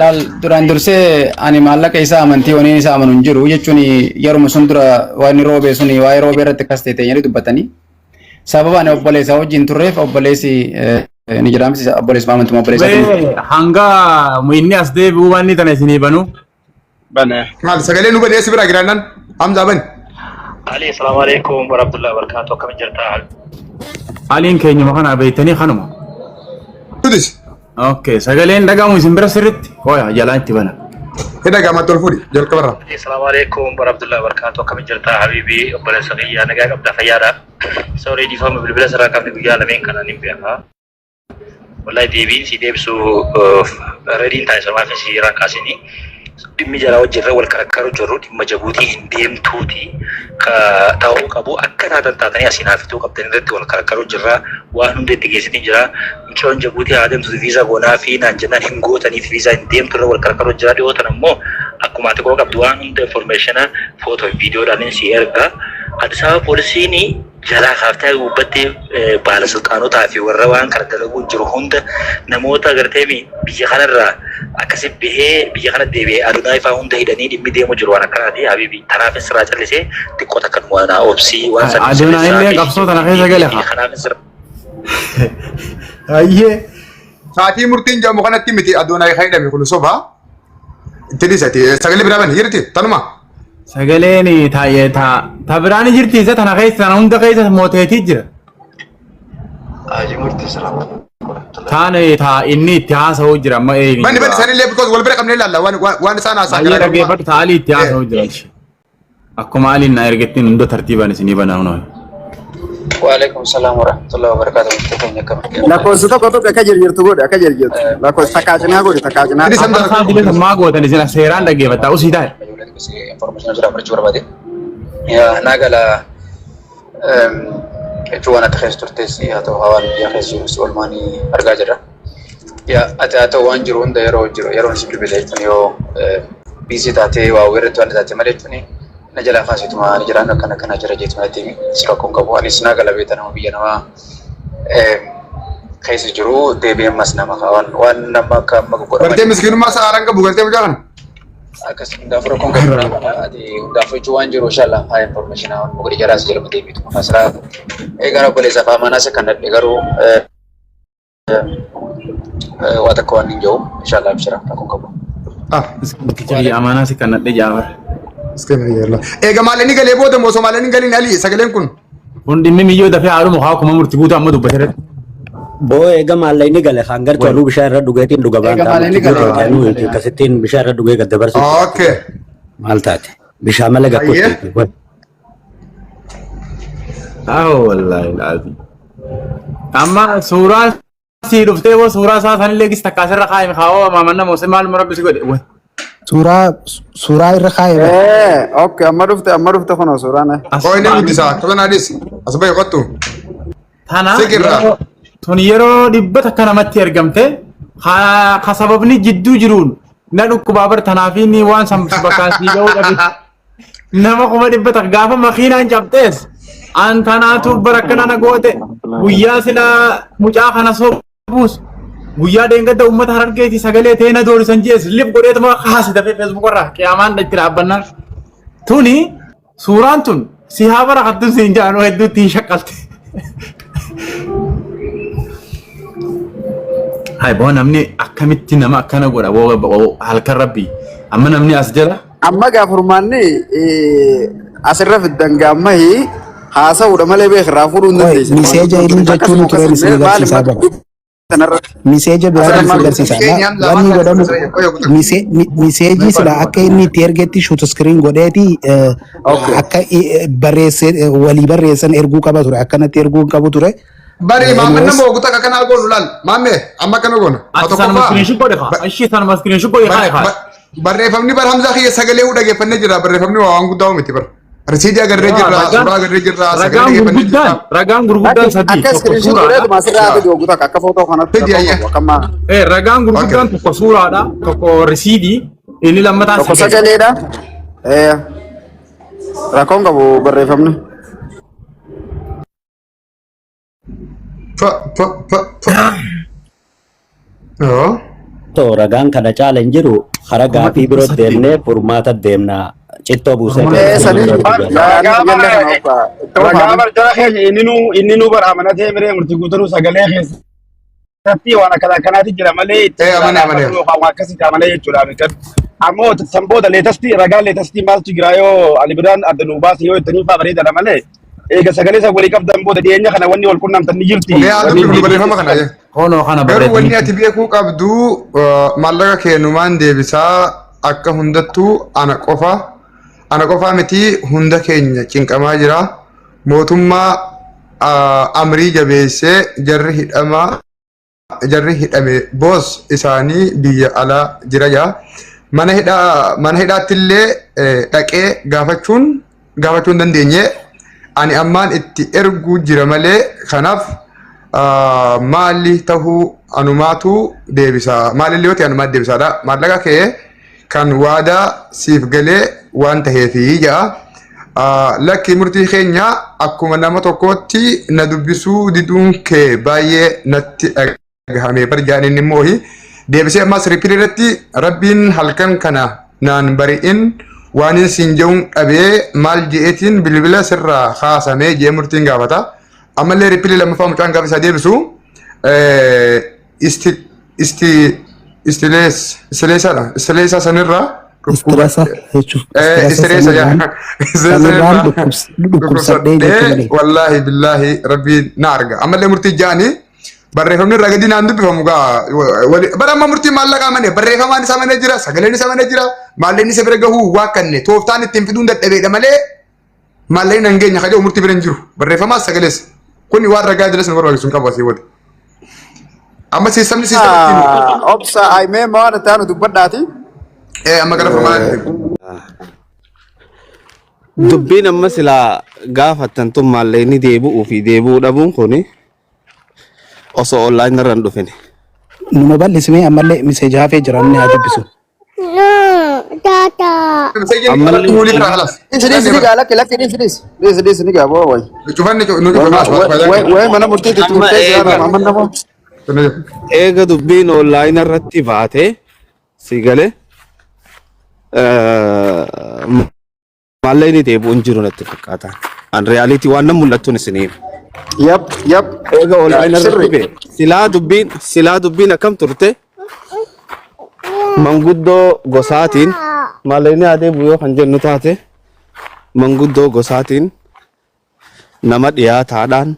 Speaker 1: Laal duraan dursee ani maallaqa isaa amantii waniin isaa amanu hin jiru jechuun yeruma sun dura waan roobee sun waa'ee roobee irratti akkas ta'e jedhanii dubbatanii. Sababa ani obboleessa wajjin turreef obboleessi ni jedhamsi obboleessi amantuma obboleessa.
Speaker 4: Mee hanga inni as deebi'u waan inni tana isinii banu.
Speaker 9: bane.
Speaker 3: Maal sagalee nu badee si biraa jiraannaan Hamzaa bani.
Speaker 10: Ali, assalamu alaikum warahmatullahi wabarakatuh. Akkam jirta?
Speaker 4: Aliin keenyuma kana beektanii kanuma.
Speaker 3: Tutis.
Speaker 4: Okay, sagaleen dhagahamu isin bira sirritti. Qoya jalaan itti bana.
Speaker 3: Hidha gaamatti ol fuudhi jalqabarraa.
Speaker 10: Ali, assalamu alaikum warahmatullahi wabarakatuh. Akkam jirta habibi obboleessa kiyya nagaa qabda fayyaadha. Sorry dhiifama bilbila sirraa qabne guyyaa lameen kana nin beeka. Wallahi deebiin si deebisu reediin taa'e sanumaaf si irraa kaasini. Dhimmi jaraa wajjirra wal karakkaru jirru dhimma jabuutii hin deemtuuti ka ta'uu qabu akka taatan taatanii asiin haafituu qabdan irratti wal karakkaru jirra waan hunda itti geessitiin jira. Mucaan jabuutii haa deemtu viizaa goonaa fi naan jennaan hin gootaniif viizaa hin deemtu irra wal karakkaru jira dhiyootan ammoo akkuma ati quba qabdu waan hunda informationa footoo fi viidiyoodhaan si erga. Addis Ababa poolisiin jalaa kaaftee gubbatti baala sulxaanotaa fi warra waan kana dalaguu jiru hunda namoota agartee biyya kanarraa akkasi bahee biyya kana deebi'ee Adonaa ifaa hunda hidhanii dhimmi deemu jiru waan akkanaati habibi tanaaf sirraa callisee xiqqoo takka nu waan obsii waan sana
Speaker 4: Adonaa illee qabsoo tana keessa gale haa.
Speaker 10: kanaaf sirraa
Speaker 4: Ayyee.
Speaker 3: Saatii murtiin jedhamu kanatti miti Adoonaa kan hidhame kun soba. Itti dhiisati sagalee biraa bani jirti tanuma.
Speaker 4: Sagaleen taa'ee ta biraan jirti isa tana keessa tana hunda keessa mooteetii jira.
Speaker 10: Haji murtii salaam.
Speaker 4: Taane taa inni itti haasa'uu jira amma eegi.
Speaker 3: Bani bani isaanillee because wal bira qabnee ilaalla waan waan isaan haasa'an
Speaker 4: Baay'ee dhaggeeffatu taa Ali itti haasa'uu jira. Akkuma Aliin na ergettiin hunda tartiibaan isinii banaa hunoo.
Speaker 10: Waalaikum salam warahmatullahi wabarakatuh. Murtii keenya akkam
Speaker 6: Lakkoofsa tokko tokko akka jirjirtu godhe akka jirjirtu lakkoofsa takkaa cinaa godhe takkaa cinaa.
Speaker 3: Inni
Speaker 4: Amma isaan dilee maa gootan isin seeraan dhaggeeffattaa usii taa'e.
Speaker 10: Information jira fudhachuu barbaade. Naa gala jechuun waan ati keessa turtes haa ta'u hawaan biyya keessa jirus oolmaanii argaa jirra. Yaa ati haa ta'u waan jiru hunda yeroo jiru yeroon si bilbile jechuun yoo busy taatee waa irratti waan taate malee jechuun na jalaa kaasituma ani jiraan akkana akkana jira jeetuma natti himi si rakkoon qabu anis naa gala beekta nama biyya namaa keessa jiru deebi'ee ammas nama waan waan nama akka amma goggodhaman
Speaker 3: Gartee miskiinummaa isaa haaraan qabu gartee mucaa kana.
Speaker 10: Akkas hundaafuu rakkoon qabu ati hundaafuu jechuun waan jiru inshallah haa information haa godhi jalaas jaluma deebiitu maqaa siraa eegaan obboleessa afaan manaas kan dhadhe garuu.
Speaker 11: Waa takka waan hin jiru inshallah abshira rakkoon qabu.
Speaker 4: Biyya amaanaa si kannadhe jaafar.
Speaker 3: Eega maallaqni galee booda moo osoo maallaqni hin galiin Ali sagaleen kun?
Speaker 4: Kun dhimmi miyyoo dafee haadhuma haa kuma murtii guutuu amma dubbate irratti.
Speaker 8: Boo eega maallaqni gale kan gartuu anuu bishaan irra dhugeetiin dhuga baan
Speaker 1: Eega maallaqni gale.
Speaker 8: taa'u akkasittiin bishaan irra dhugee gad dabarsu.
Speaker 3: Okay.
Speaker 8: Maal taate? Bishaan malee
Speaker 3: Ayyee.
Speaker 8: gakkuutti.
Speaker 4: Aawwa wallaahi laazi. Amma suuraa sii dhuftee boo suuraa isaa sanillee gis takka asirra kaayime kaawwa maamanna moosee maaluma rabbi si godhe. Way.
Speaker 7: Suuraa irra kaayame.
Speaker 6: Okay, amma dhufte kunoo suuraan.
Speaker 3: Qoy inni guddisa. Akkasuma naadis. As bahi qottu.
Speaker 4: Tana
Speaker 3: Siqirra.
Speaker 4: tun yeroo 100 namatti ergamte ka sababni jidduu jiruun na dhukkubaa bar tanaaf inni waan san bakkaan sii ga'uu dhabe. Nama 100,000 gaafa makiinaan cabxees an tanaatu bara akkana na goote guyyaa silaa mucaa kana sobuus guyyaa dheengadda uummata Harargeeti sagalee ta'ee na doorisan jees lif godheetuma kaase dafee Facebook irraa qiyaamaan itti dhaabbannaan. Tuni suuraan tun si haa bara kattun siin jaanuu hedduutti hin shaqqalte. Hai boo namni akkamitti nama akkana godha boo halkan rabbii amma namni as jala.
Speaker 6: Amma gaa furmaanni asirra fiddan gaammahi haasa'uudha malee beek irraa fuudhuu hin
Speaker 7: Qoy
Speaker 6: dandeessu.
Speaker 7: miseeja inni jechuun ture isin agarsiisaa bara. Miseeja biraa isin agarsiisa. Wanni godhamu miseejii sila akka inni itti ergetti shoot screen godheeti akka barreessee walii barreessan erguu qaba ture. Akkanatti erguu hin qabu ture.
Speaker 3: Bari maamma nama oguta akka kanaa goonu laal. Maamme amma akkana goona. Haa
Speaker 4: Ati sanuma
Speaker 3: tokkoffaa.
Speaker 4: screenshot godhe kaa. Ishii sanuma screenshot godhe kaa kaa.
Speaker 3: Barreeffamni bar Hamzaa kiyya sagalee uu dhageeffannee jira. Barreeffamni waan guddaa miti bar. Risiidii agarree jirra, suuraa agarree jirra, sagalee
Speaker 4: Ragaan
Speaker 3: dhageeffannee
Speaker 4: gurguddaan
Speaker 3: jirra.
Speaker 4: ragaan gurguddaan sadii
Speaker 6: Akka
Speaker 4: tokko
Speaker 6: screenshot
Speaker 4: suuraadha.
Speaker 6: godheetuma asirraa fidi oguta akka footoo kanatti
Speaker 3: Fidi ayya.
Speaker 6: akkamma
Speaker 4: Ragaan gurguddaan tokko suuraadha tokko risiidii inni lammataan
Speaker 6: tokko
Speaker 4: sagalee.
Speaker 6: sagaleedha. Rakkoon qabu barreeffamni.
Speaker 3: Fa fa fa fa. Yoo.
Speaker 8: To ragaan kana caala hin jiru karaa
Speaker 4: Kuma
Speaker 8: gaafii
Speaker 4: dhibba
Speaker 8: biroo
Speaker 4: saddeet.
Speaker 8: deemnee furmaata deemna cittoo buusee
Speaker 6: Sanii
Speaker 9: Ragaa bara ragaa bara jara keenya inni nuu bara amanatee miree murtii guutuu sagalee keessatti waan akkana akkanaati jira malee itti
Speaker 3: Amane amane.
Speaker 9: yookaan waan akkasitti amanee jechuudha. Ammoo san booda latest ragaa latest maaltu jira yoo ali biraan adda nuu baase yoo ittanii fa'aa bareedaadha malee eega sagalee isa walii qabdan booda dhiyeenya kana wanni wal qunnamtan ni jirti.
Speaker 3: Mee haa
Speaker 9: Wanni
Speaker 3: dubbifnu barreeffama kana.
Speaker 4: Koonoo kana
Speaker 3: Garuu wanni
Speaker 4: barreeffamni.
Speaker 3: ati beekuu qabdu maallaqa keenumaan deebisaa akka hundattuu ana qofa ana qofaa miti hunda keenya cinqamaa jira. Mootummaa amrii jabeessee jarri hidhamaa jarri hidhame boos isaanii biyya alaa jira jaa. Mana hidhaatti illee dhaqee gaafachuu hin dandeenye. Ani ammaan itti erguu jira malee kanaaf maali tahuu anumaatu deebisa. Maalillee yoo ta'e anumaatu deebisaadha. Maallaqa kee kan waadaa siif galee waan taheefi ja'a. Lakki murtii keenya akkuma nama tokkootti na dubbisuu diduun kee baay'ee natti dhagahame bar jaan inni immoo deebisee ammas reply irratti rabbiin halkan kana naan bari'in waan siin jehuun dhabee maal je'eetiin bilbila sirraa kaasamee jee murtiin gaafata. Ammallee reply lammaffaa mucaan gaafa isaa deebisu isti isti istilees istileesaadha istileesaa sanirraa
Speaker 7: Stress jechuuf.
Speaker 3: Stress yaa
Speaker 7: Sanirraan dhukkubsadhee jechuu malee.
Speaker 3: Wallaahi billaahi rabbiin na arga. Ammallee murtii ja'anii barreeffamni irraa gadi naan dubbifamu gaa bara amma murtii maallaqaa malee barreeffamaan isaa malee jira sagaleen isaa malee jira maallaqni isa bira gahuu waa kanne tooftaan ittiin fiduun dadhabeedha malee maallaqni hin geenye kaja'u murtii bira hin jiru barreeffamaas sagalees kuni waan ragaa jiras nu barbaachisu hin qabu asii wali. Amma siistamni siistama ittiin
Speaker 6: Obsa aymee waan itti aanu dubbadhaati.
Speaker 3: Amma gara furmaataatti.
Speaker 2: Dubbiin amma silaa gaafattan tun maallaqni deebi'uu fi deebi'uu dhabuun kuni osoo online irra hin dhufin.
Speaker 7: Numa bal'ismee ammallee miseeja hafee jira namni haa dubbisu.
Speaker 2: Ammallee
Speaker 6: Dhiisi dhiisi ni gaa lakki lakki dhiisi dhiisi dhiisi dhiisi ni gaa boo wayi.
Speaker 3: Cufanni nu cufa
Speaker 6: Wayi mana murtiitti
Speaker 2: Amma
Speaker 6: murtee
Speaker 2: eega
Speaker 6: jira amma nama.
Speaker 2: eega dubbiin online irratti baate si galee maallaqni deebi'u hin jiru natti fakkaata. An reality waan nan mul'attuun isin hima.
Speaker 6: Yap.
Speaker 2: Eega online irratti
Speaker 6: Sirri.
Speaker 2: bee. Silaa dubbiin akkam turte, manguddoo gosaatiin maallaqni haa deebi'u yoo kan jennu taate, manguddoo gosaatiin nama dhiyaataadhaan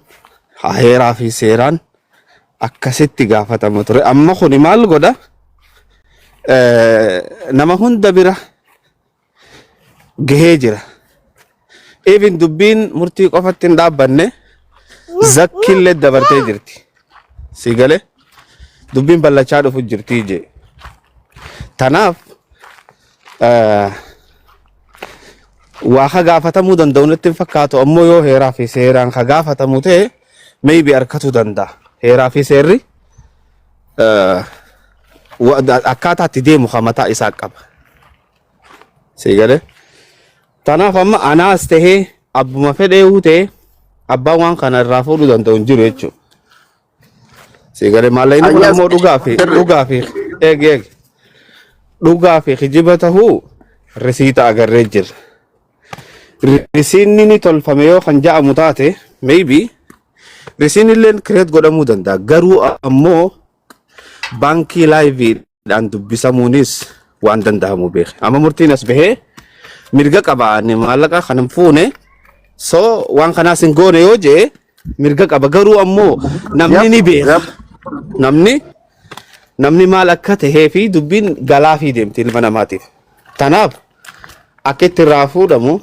Speaker 2: heeraa fi seeraan akkasitti gaafatama ture. Amma kuni maal godha? Nama hunda bira gahee jira. Even dubbiin murtii qofatti hin dhaabbanne, zakkillee dabartee jirti. Si galee, dubbiin ballachaa dhufu jirti jee. Tanaaf waa ka gaafatamuu danda'u natti hin fakkaatu. Ammoo yoo heeraa fi seeraan ka gaafatamu ta'e, maybe harkatuu danda'a. Heeraa fi seerri akkaataa itti deemu ka mataa isaa qaba. Si galee? Tanaaf amma anaas tahee abbuma fedheehu ta'e, abbaan waan kana irraa fuudhuu danda'u hin jiru jechuudha. Si galee? Maallaqni kun ammoo dhugaa fi eeg eeg dhugaa fi kijiba tahuu risiita agarree jirra. Risiinni ni tolfame yoo kan ja'amu taate, maybe risiin illee create godhamuu danda'a. Garuu ammoo baankii liveiidhaan dubbisamuunis waan danda'amu beeke. Amma murtiin as bahee mirga qaba, ani maallaqa kan hin fuune, so waan kanaas hin goone yoo jee mirga qaba. Garuu ammoo namni ni beeka. Namni maal akka tahee fi dubbiin galaa fi deemti ilma namaatiif. Tanaaf akka itti irraa fuudhamu,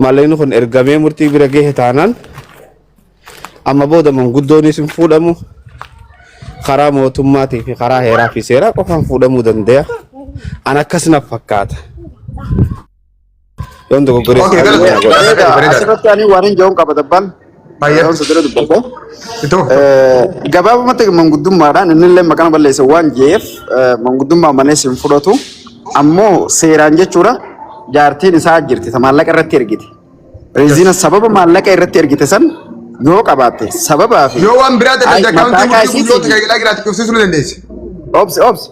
Speaker 2: maallaqni kun ergamee murtii bira gahe taanaan, amma booda manguddoonis hin fuudhamu, karaa mootummaatii fi karaa heeraa fi seeraa qofaan fuudhamuu danda'a. An akkas na fakkaata. Yoon dogoggoree
Speaker 3: Okay,
Speaker 2: kana godha.
Speaker 6: Bareeda, asirratti ani waan hin jedhuun qaba dabbaan. Yeroon sodira dubbate.
Speaker 3: Itoo.
Speaker 6: Gabaabumatti manguddummaadhaan inni illee maqaan balleesse waan jeef manguddummaa malee hin fudhatu. Ammoo seeraan jechuudha, jaartiin isaa jirti ta maallaqa irratti ergite. Reezina sababa maallaqa irratti ergite san yoo qabaatte sababaa fi
Speaker 3: Yoo waan biraa dadhabde, akkaawuntii
Speaker 6: mataa
Speaker 3: murtii guyyoota tajaajilaa jiraatu cufsiisuu ni dandeessi.
Speaker 6: Obsi, obsi.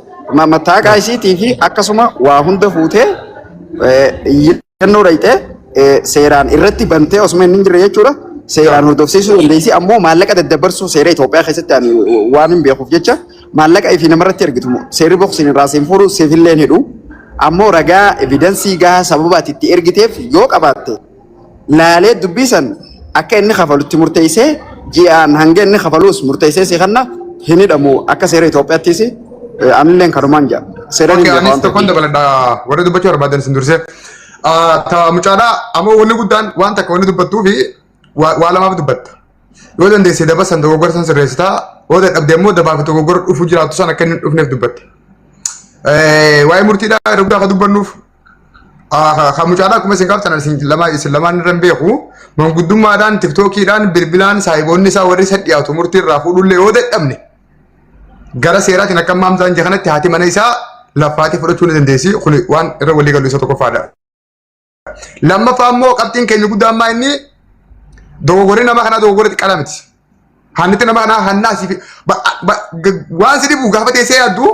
Speaker 6: Mattaaqa isiitii fi akkasuma waa hunda fuutee iyyannoo dhayxee seeraan irratti bantee osuma inni hin jirre jechuudha. Seeraan hordofsiisuu dandeessi. Ammoo maallaqa daddabarsuu seera Itoophiyaa keessatti ani waan hin beekuuf jecha, maallaqa ifii namarratti ergitu seerri boqsiin irraa siin fuudhu siifillee hin hidhu. Ammoo ragaa evidence gahaa sababa ati itti ergiteef yoo qabaatte, laalee dubbii san akka inni kafalutti murteessee, ji'aan hanga inni kafalus murteessee si kanna hin hidhamu akka seera Itoophiyaattis. Anilleen kanumaan jedha. Seera hin
Speaker 3: Okay,
Speaker 6: beeku
Speaker 3: anis
Speaker 6: waan
Speaker 3: tokkoon
Speaker 6: ta'eef.
Speaker 3: dabaladha, warri dubbachuu barbaadan isin dursee. Ta mucaadhaa ammoo wanni guddaan waan takka wanni dubbattuu fi waa lamaaf dubbatta. Yoo dandeesse daba san dogoggora san sirreessitaa, yoo dadhabde immoo dabaa fi dogoggora dhufuu jiraatu san akka inni hin dhufneef dubbatte. Waa'ee murtiidhaa yeroo guddaa akka dubbannuuf kan mucaadhaa akkuma isin kaaftan isin lama isin lamaan irra hin beeku. Manguddummaadhaan, tiktookiidhaan, bilbilaan saahiboonni isaa warri isa dhiyaatu murtii irraa fuudhullee yoo dadhabne, gara seeraatiin akka amma Hamzaan jedhe kanatti haati mana isaa laffaatee fudhachuu ni dandeessi. Kun waan irra walii galu isa tokkoffaadha. Lammaffaa immoo qabxiin keenya guddaa ammaa inni dogoggorri nama kanaa dogoggora xiqqaa miti. Hannitti nama kanaa hannaa si waan si dhibu gaafa teessee yaaddu,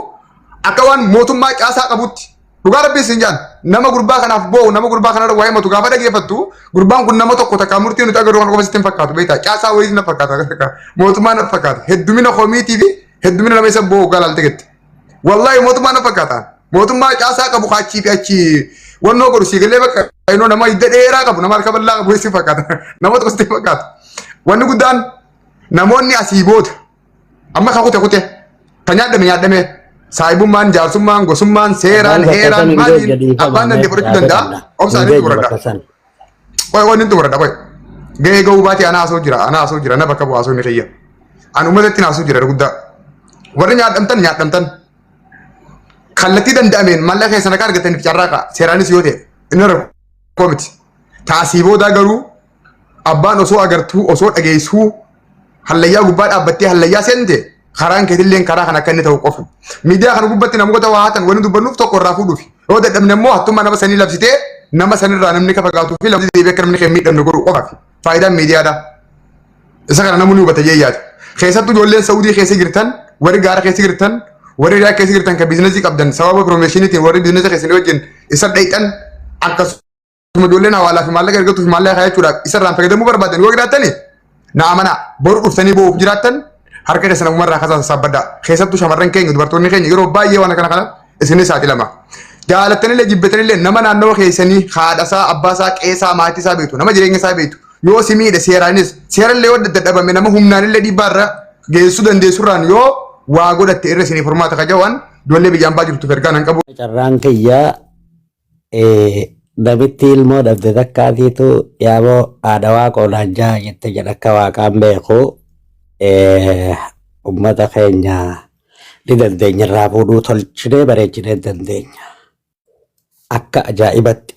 Speaker 3: akka waan mootummaa caasaa qabutti, dhugaa rabbii sin jaan, nama gurbaa kanaaf boo'u, nama gurbaa kanarra waa himatu gaafa dhageeffattu, gurbaan kun nama tokko takka murtii nuti agarru kana qofa sitti hin fakkaatu. Beektaa, caasaa wayiis na fakkaata, mootummaa na fakkaata, heddumina komiitii fi heddumina nama isa boo'u galaalte gette. Wallaahi mootummaa na fakkaata. Mootummaa caasaa qabu achii fi achi wannoo godhu siigalee bakka inoo nama hidda dheeraa qabu, nama harka bal'aa qabu si fakkaata. Nama tokko sitti fakkaata. Wanni guddaan namoonni asii booda amma ka kute kute ka nyaadhame nyaadhame, saahibummaan, jaarsummaan, gosummaan, seeraan, heeraan, maaliin abbaan dandee fudhachuu danda'a. Obsaan inni xumuradha. Qoy, qoy, inni xumuradha, qoy. Gahee gahuu baatee anaa haasoo jira, anaa haasoo jira, na bakka bu'aa haasoo inni kiyya. Ani uummatatti haasoo jira guddaa. Warri nyaadhamtan nyaadhamtan. Kallattii danda'ameen maallaqa keessan akka argataniif carraaqa, seeraanis yoo ta'e inni rakkoo miti. Taasii boodaa garuu abbaan osoo agartuu, osoo dhageessuu, hallayyaa gubbaa dhaabbattee hallayyaa seente, karaan keetilleen karaa kan akka inni ta'u qofa. Miidiyaa kana gubbatti namoota waa hatan wanni dubbannuuf tokko irraa fuudhuufi. Yoo dadhabne immoo hattummaa nama sanii labsitee nama sanirraa namni ka fagaatuu fi lamni deebi'ee akka namni kan miidhamne godhu qofaaf. Faayidaan miidiyaadha. Isa kana namni hubata jee yaada. Keessattuu ijoolleen Saudii keessa jirtan, warri gaara keessa jirtan, warri Riyaa keessa jirtan kan businessii qabdan, sababa promotioniitiin warri businessa keessanii wajjin isa dhayxan, akkasuma ijoolleen hawaalaa fi maallaqa ergatuuf maallaqa kaayachuudhaaf isarraan fayyadamuu barbaadan yoo jiraattani. Na amanaa boru dhuftanii boo'uuf jiraattan harka keessan namumarraa kasaa sassaabbadhaa. Keessattuu shamarran keenya dubartoonni keenya yeroo baay'ee waan akkana kana isinis saaxilama. Jaalattanillee jibbitanillee nama naannawa keessanii haadhasaa, abbaasaa, qeesaa, maatiisaa beektu, nama jireenya isaa beektu. Yoo si miidhe seeraanis seerallee yoo dadhabame nama humnaanillee dhiibbaarra geessuu dandeessurraan yoo waa godhatte irra isiniif furmaata kajawaan ijoollee biyya ambaa jirtuuf ergaa nan qabu.
Speaker 8: Carraan kiyya namitti ilmoo dhabde takkaatiitu yaaboo haadha waaqoodhaan jaha jette jedha akka waaqaan beeku ummata keenya ni dandeenya irraa fuudhuu tolchinee bareechinee dandeenya. Akka ajaa'ibatti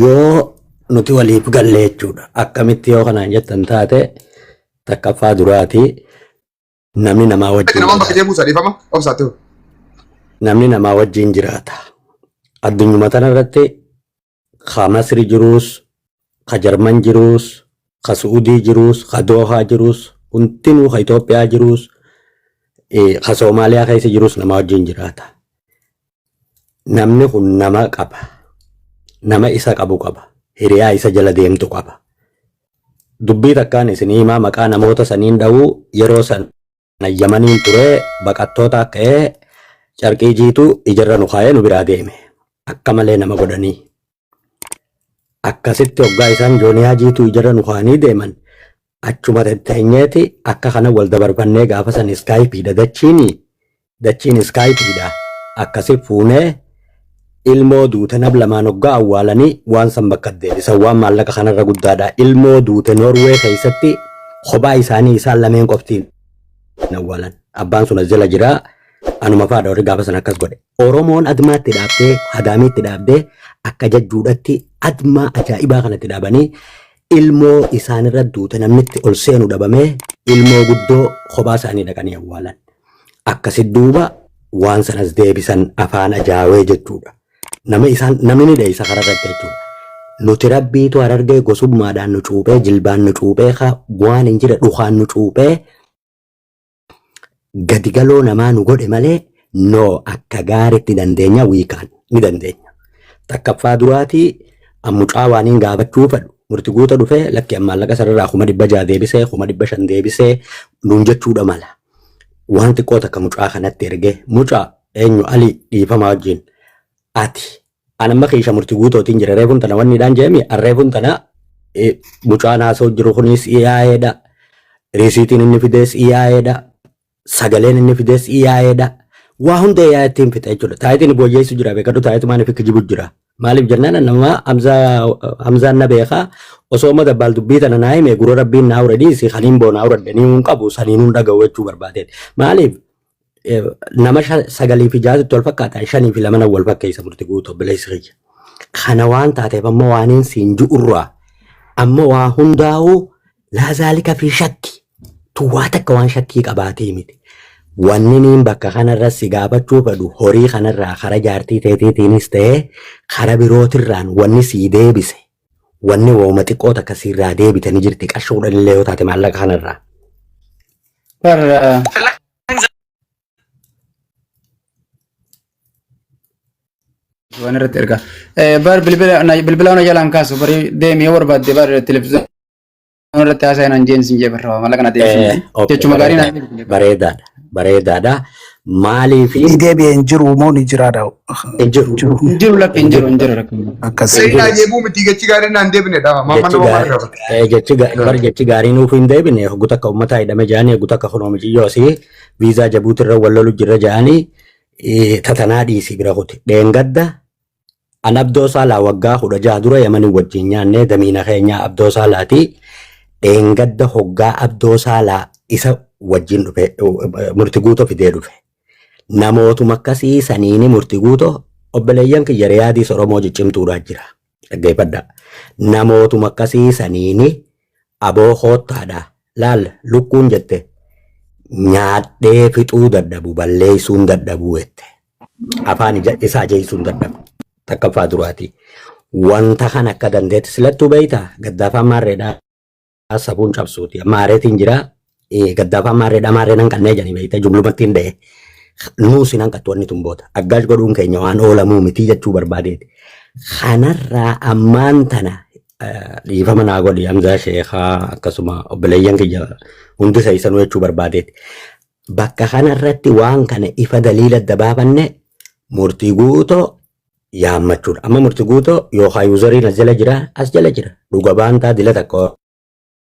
Speaker 8: yoo nuti waliif galle jechuudha. Akkamitti yoo kanaan jettan taate takkaffaa duraati namni namaa wajjin
Speaker 3: Namaan bakka
Speaker 8: jiraata.
Speaker 3: deemuu isaa dhiifama obsaatti.
Speaker 8: Namni namaa wajjin jiraata. Addunyuma tanarratti ka Masri jiruus, ka Jarman jiruus, ka Su'udii jiruus, ka Doohaa jiruus, hundinuu ka Itoophiyaa jiruus, ka Soomaaliyaa keessa jiruus nama wajjin jiraata. Namni kun nama qaba. Nama isa qabu qaba. Hiriyaa isa jala deemtu qaba. Dubbii takkaan isinii himaa maqaa namoota saniin dha'uu yeroo sana Yamaniin ture baqattoota ka'ee carqii jiitu ijarra nu kaa'ee nu biraa deeme. Akka malee nama godhanii. Akkasitti hoggaa isaan jooniyaa jiituu ijarra nu kaa'anii deeman achuma tetteenyeeti akka kana wal dabarfannee gaafa san iskaayipiidha dachiini dachiin iskaayipiidha akkasi fuunee ilmoo duute nab lamaan hoggaa awwaalanii waan san bakka deebisan waan maallaqa kanarra guddaadha ilmoo duute Noorwee keessatti kophaa isaanii isaan lameen qoftiin awwaalan abbaan sun as jala jira anuma faadha warri gaafa san akkas godhe Oromoon admaatti dhaabdee hadaamiitti dhaabdee akka jajjuudhatti admaa ajaa'ibaa kanatti dhaabanii ilmoo isaanirra duute namnitti ol seenu dhabamee ilmoo guddoo kophaa isaanii dhaqanii awwaalan. Akkasi duuba waan sanas deebisan afaan ajaawee jechuudha. Nama isaan namni ni dheessa karaa irratti jechuudha. Nuti rabbiitu harargee gosummaadhaan nu cuuphee jilbaan nu cuuphee waan hin jire dhukaan nu cuuphee gadi galoo namaa nu godhe malee noo akka gaariitti dandeenya wiikaan ni dandeenya. Takkaffaa duraatii mucaa waan hin gaafachuu fedhu murti guuta dhufee lakki maallaqa sararraa 600,000 deebisee 500,000 deebisee nuun jechuudha mala. Waan xiqqoo takka mucaa kanatti ergee mucaa eenyu ali dhiifamaa wajjin ati anamma keessa murti guutootiin jira reefuun tana wanni dhaan jeemi arreefuun tana mucaan haasa'u jiru kunis iyaa'eedha. Riisiitiin inni fides iyaa'eedha. Sagaleen inni fides iyaa'eedha. Waa hunda iyaa'ee ittiin fixa jechuudha. Taayitiin booyyeessu jira beekadhu taayitumaan ifi kijibu jira. Maaliif jennaan nama Hamzaan na beekaa osoo amma dabbaal dubbii tana naa hime gurra rabbiin naa ure dhiisi kaniin boonaa uradhanii hin qabu saniin hin dhaga'u jechuu barbaadeeti. Maaliif nama 9 fi 6tti wal fakkaata 5 fi 2 wal fakkeessa murti guutuu obboleessi kiyya. Kana waan taateef ammoo waan hin siin ju'urraa ammoo waa hundaa'uu laazaalika fi shakki tu waa takka waan shakkii qabaatee miti. Wanni niin bakka kanarra si gaafachuu fedhu horii kanarraa kara jaartii teetiitiinis ta'ee kara birootirraan wanni sii deebise wanni wooma xiqqoo takka siirraa deebite ni jirti qarshii 10 illee yoo taate maallaqa kanarraa.
Speaker 1: Bar waan irratti ergaa. Bar bilbila bilbila na jalaan kaasu bari deemi yoo barbaadde bar televiziyoona irratti haasa'e naan jeen sin jee barra maallaqa na deebisuu.
Speaker 8: Okay,
Speaker 1: Jechuma gaarii naan
Speaker 8: bareedaadha. Bareedaadha. Bareedaadha. Maaliif
Speaker 7: Ni deebi'e hin jiru moo ni jiraadha?
Speaker 8: hin jiru?
Speaker 7: Jiru.
Speaker 1: Hin jiru lakki hin jiru hin jiru lakki.
Speaker 7: Akkas.
Speaker 8: Hin
Speaker 3: Seenaa
Speaker 8: jiru.
Speaker 3: jeebuu miti jechi gaariin naan deebinedha. Maamma
Speaker 8: Jechi
Speaker 3: nama maal
Speaker 8: gaarii
Speaker 3: gaafata?
Speaker 8: jechi bar jechi gaarii nuuf hin deebine hoggu takka uummataa hidhame jedhanii hoggu takka kunoo miciyyoo asii viizaa Jabuutirra wal lolu jirra jedhanii tatanaa dhiisii bira kuti. Dheengadda an Abdoo Saalaa waggaa 16 dura Yamanii wajjin nyaannee damiina keenyaa Abdoo Saalaati. Dheengadda hoggaa Abdoo Saalaa isa wajjin dhufe murti guutoo fidee dhufe. Namootuma akkasii saniini murti guutoo obboleeyyan kiyya Riyaadiis Oromoo ciccimtuudhaa jira. Dhaggeeffadhaa. Namootuma akkasii saniini aboo koottaadha. Laal lukkuun jette nyaadhee fixuu dadhabu balleessuun dadhabuu jette. Afaan isaa ajeessuun dadhabu. Takkaffaa duraati. Wanta kan akka dandeetti silattuu beektaa gaddaafaan maarreedhaa safuun cabsuuti. Maareetiin jira gaddaafaan maarreedhaa maarreen hanqannee jedhanii beektaa jumlumatti hin dha'e. Nuus hin hanqattu wanni tun booda. Aggaash godhuun keenya waan oolamuu miti jechuu barbaadeeti. Kanarraa ammaan tana Dhiifama naa godhi Hamzaa Sheekhaa akkasuma obboleeyyan kiyya hundi keessanuu jechuu barbaadeeti. Bakka kanarratti waan kana ifa daliila adda baafanne murtii guutoo yaammachuudha. Amma murtii guutoo yookaan yuuzariin as jala jira as jala jira. Dhuga baantaa dila takka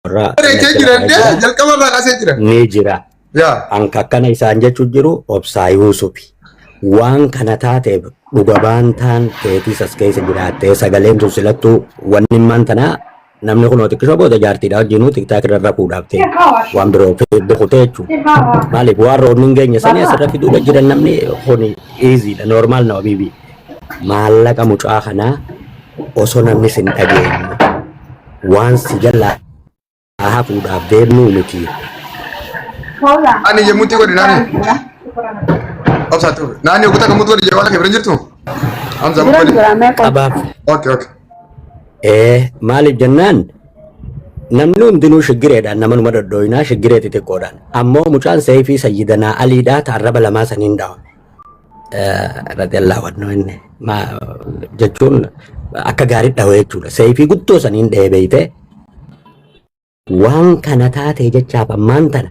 Speaker 8: irraa inni as
Speaker 3: Bareechee
Speaker 8: jala
Speaker 3: jira
Speaker 8: kaa'ee
Speaker 3: dee
Speaker 8: jira
Speaker 3: jalqaba irraa kaasee jira.
Speaker 8: ni jira.
Speaker 3: Yaa.
Speaker 8: Anka akkana isaan jechuun jiru obsaa Yuusufi. Waan kana taateef dhuga baantaan keetiis as keessa jiraattee sagaleen tun silattuu wanni immaan tanaa namni kunoo xiqqishoo booda jaartiidha wajjinuu tiktaak irra rafuudhaaf ta'e waan biroo bukutee jechuudha. Maaliif waan roobni hin geenye sanii asirra fiduudha jiran namni kun easyidha normaal nama biibii. Maallaqa mucaa kanaa osoo namni sin dhageenye waan si jalaa hafuudhaaf deemnuu miti.
Speaker 3: Ani yemmuutti godhi naani. Obsaa tufe. Naani oguta kammuutti godhi jawwaala kee bira hin jirtu? Hamza
Speaker 12: Bira
Speaker 3: godhi.
Speaker 12: jira mee qoy.
Speaker 8: Qabaaf.
Speaker 3: Okay okay.
Speaker 8: Ee maaliif jennaan namni hundinuu shiggireedhaan nama numa dhodhooyinaa shiggiree xixiqqoodhaan. Ammoo mucaan seeyfii sayyidanaa Aliidhaa taarraba lamaa saniin dhaawame. Radiyallahu anhu inni jechuun akka gaarii dhawe jechuudha. Seeyfii guddoo saniin dhahee beeyte waan kana taatee jechaaf ammaan tana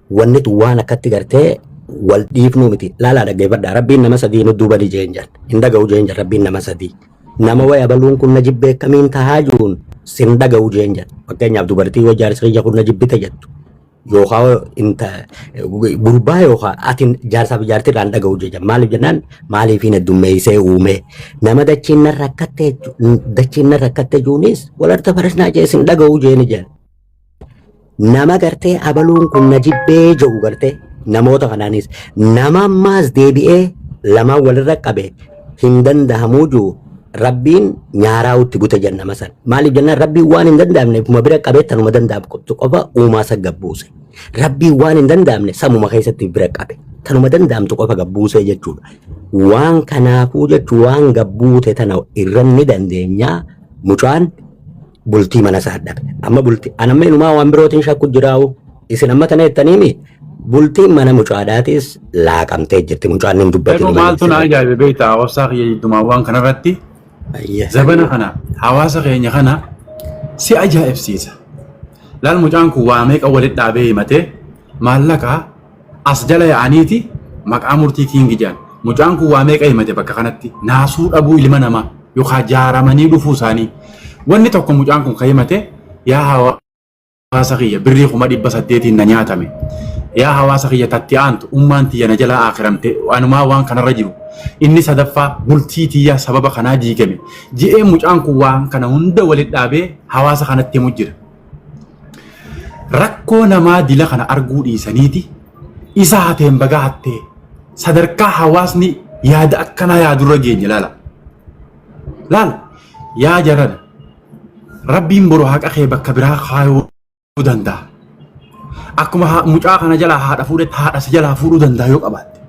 Speaker 8: wanni tun waan akkatti gartee wal dhiifnuu miti. Laalaa dhaggeeffadhaa. Rabbiin nama sadii nu duuba ni jeen jedhan. Hin dhaga'u jeen jedhan rabbiin nama sadii. Nama waya baluun kun na jibbee akkamiin tahaa jiruun sin dhaga'u jeen jedhan. Fakkeenyaaf dubartii yoo jaarsi kiyya kun na jibbite jettu. Yookaan inta gurbaa yookaan ati jaarsaa fi jaartii irraa hin dhaga'u jecha. Maaliif jennaan maaliif hin heddummeessee uume. Nama dachiin narra rakkatte dachiin narra rakkatte juunis walarta farasnaa jee sin dhaga'u jeeni jedhan. Nama gartee abaluun kun na jibbee jedhu gartee namoota kanaanis nama ammaas deebi'ee lamaan walirra qabe hin dandahamuu jiru rabbiin nyaaraa itti bute jenna nama sana. Maaliif jennaan rabbiin waan hin danda'amne kuma bira qabee tanuma danda'amu qofa uumaa isa gabbuuse. Rabbiin waan hin danda'amne samuma keessatti bira qabe tanuma danda'amtu qofa gabbuuse jechuudha. Waan kanaafuu jechuun waan gabbuute tana irra ni dandeenya mucaan bultii mana isaa dhabe. Amma bultii an amma inumaa waan birootiin shakku jiraa'u isin amma tana jettaniimi bultiin mana mucaadhaatis laaqamtee jirti mucaan hin dubbatin
Speaker 4: Eegoo
Speaker 8: malee
Speaker 4: maaltu na
Speaker 8: sirriitti.
Speaker 4: ajaa'ibe beektaa obsaa kiyya jiddumaa waan kanarratti zabana kana hawaasa keenya kana si ajaa'ibsiisa. Laal mucaan kun waa meeqa walitti dhaabee himatee maallaqa as jala yaa'aniiti maqaa murtii kiingi jedhan. Mucaan kun waa meeqa himate bakka kanatti naasuu dhabuu ilma namaa yookaan jaaramanii dhufuu isaanii. Wanni tokko mucaan kun kan himate yaa hawaasa kiyya birrii 800,000 na nyaatame. Yaa hawaasa kiyya tatti aantu ummaan tiyya na jalaa aakiramte anumaa waan kanarra jiru. Inni sadaffaa bultii tiyya sababa kanaa diigame. Je'ee mucaan kun waan kana hunda walitti dhaabee hawaasa kanatti himu jira. Rakkoo namaa dila kana arguu dhiisaniiti isa hateen baga hattee sadarkaa hawaasni yaada akkanaa yaadurra geenye laala. Laala yaa jarana rabbiin boru haqa kee bakka biraa kaayuu danda'a. Akkuma mucaa kana jalaa haadha fuudhetti haadha si jalaa fuudhuu danda'a yoo qabaatte.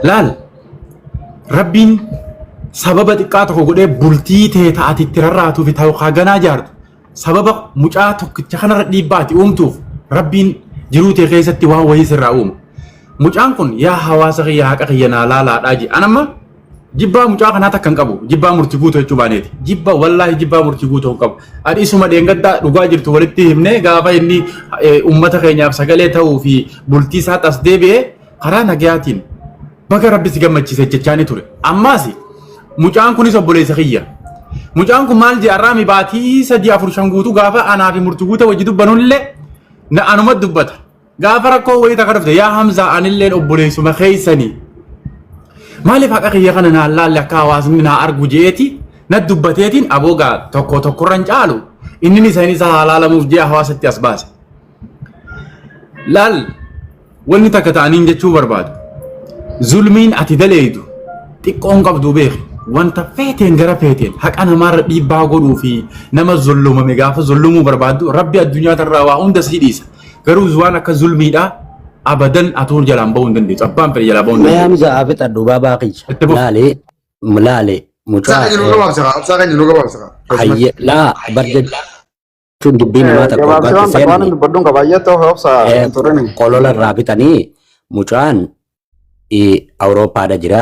Speaker 4: Laal rabbiin sababa xiqqaa tokko godhee bultii tee ta'ati itti rarraatuu fi ta'u ganaa jaartu sababa mucaa tokkicha kanarra dhiibbaa ati uumtuuf rabbiin jiruu tee keessatti waan wayii sirraa uuma. Mucaan kun yaa hawaasa kiyya haqa kiyya naa laalaadhaa jee. An amma jibbaa mucaa kanaa takka hin qabu. Jibbaa murtii guutuu jechuu baaneeti. Jibba wallaahi jibbaa murtii guutuu hin qabu. Ani isuma dheengaddaa dhugaa jirtu walitti himnee gaafa inni uummata keenyaaf sagalee ta'uu fi bultii isaatti as deebi'ee karaa nagayaatiin baga rabbi si gammachiise jechaanii ture. Ammaas mucaan kunis obboleessa kiyya. Mucaan kun maal jee arraami baatii 3 4 5 guutuu gaafa anaa fi murtii guutuu wajji dubbanullee na anuma dubbata. Gaafa rakkoo wayii takka dhufte yaa Hamzaa anilleen obboleessuma keessanii. Maaliif haqa kiyya kana naan laalle akka hawaasni naa argu jeeti na dubbateetiin aboogaa tokko tokkorra hin caalu inni isa isa haa laalamuuf jee hawaasatti as baase. Laal wanni takka ta'aniin jechuu barbaadu. Zulmiin ati daleeydu xiqqoon qabdu beeki. Wanta feeteen gara feeteen haqa namaarra dhiibbaa godhuu fi nama zullumame gaafa zullumuu barbaaddu rabbi addunyaa tarraa waa hunda sii dhiisa. Garuu waan akka zulmiidha abadan atuu jalaan ba'uu hin dandeessu. Abbaan fedhe jalaa ba'uu hin
Speaker 8: Mee
Speaker 4: dandeessu.
Speaker 8: Hamza haa fixadhu baabaa kiyya.
Speaker 4: Itti fufi.
Speaker 8: Laali laali
Speaker 3: Obsaa
Speaker 8: mucaa
Speaker 3: kan jiru gabaabsa kaa. Obsaa kan jiru gabaabsa kaa.
Speaker 8: hayye laa bar jechuun dubbii namaa takka
Speaker 6: Gabaabsi
Speaker 8: waggaatti
Speaker 6: waan takka waan
Speaker 8: seenani
Speaker 6: dubbadhuun qaba. Ayyaatti of obsa hin turini.
Speaker 8: qolola irraa fixanii mucaan Awurooppaadha jira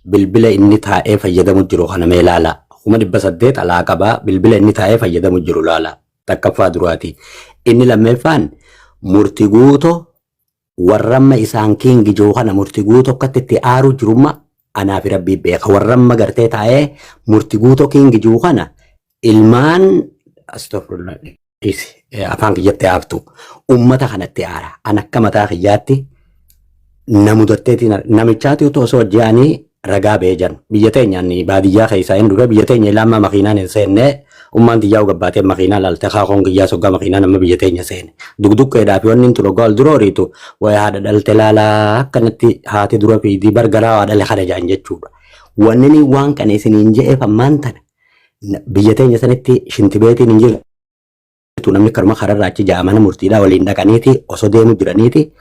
Speaker 8: bilbila inni taa'ee fayyadamu jiru kana mee ilaala. 800,000 alaa qabaa bilbila inni taa'ee fayyadamu jiru laala. Takkaffaa duraati. Inni lammeeffaan murti guuto warramma isaan kiingi jiru kana murti guuto akkatti itti aaru jirumma anaa fi rabbii beeka. Warramma gartee taa'ee murti guuto kiingi jiru kana ilmaan astagfirullah dhiisi afaan kiyyatti haaftu ummata kanatti aara. An akka mataa kiyyaatti na mudatteetiin namichaati otoo osoo hojje'anii ragaa ba'ee jiran. Biyya teenyaan baadiyyaa keessaa hin dhufe biyya teenya ilaa makiinaan hin seenne ummaan tiyyaa gabbaatee makiinaa laalte kaakoon kiyyaa soggaa makiinaan amma biyya teenya seene. Dugduqqeedhaa fi wanni tun hoggaa ol dura horiitu wayi haadha dhalte laalaa akkanatti haati dura fiidii bargaraa waa dhale kana jaan jechuudha. Wanni ni waan kana isiniin je'eef ammaan tana biyya teenya sanitti shintibeetiin hin jirtu namni karuma kararraa achi ja'a mana murtiidhaa waliin dhaqaniiti osoo deemu jiraniiti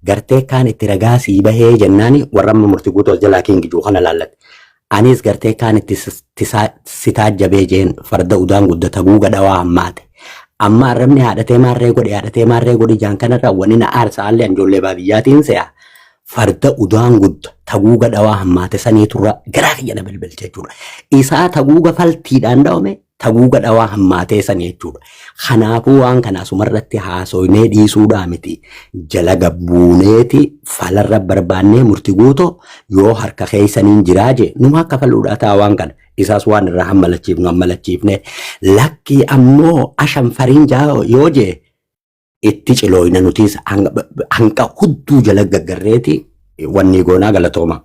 Speaker 8: gartee kaan itti ragaa sii bahee jennaani warra amma murtii guutuu as jalaa kiingi jiru kana laallate. Anis gartee kaan itti si taajjabee jeen farda udaan guddata guuga dhawaa hammaate. Amma arrabni haadhatee maarree godhe haadhatee maarree godhe jaan kanarra wanni na aarsa allee ijoollee baadiyyaatiin se'a. Farda udaan gudda taguuga dhawaa hammaate sanii turra garaa kiyya na bilbilche jechuudha. Isaa taguuga faltiidhaan dhawame taguuga dhawaa hammaatee sanii jechuudha. Kanaafuu waan kana asumarratti haasoynee dhiisuudhaa miti. Jala gabbuuneeti falarra barbaannee murti guutoo yoo harka keessaniin jiraa jee numa akka faluudhaa ta'a waan kana. Isaas waan irraa hammalachiifnu hammalachiifne lakkii ammoo ashan fariin jaa yoo jee itti cilooyna nutis hanqa hudduu jala gaggarreeti wanni goonaa galatooma.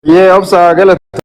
Speaker 6: Yee obsa galata.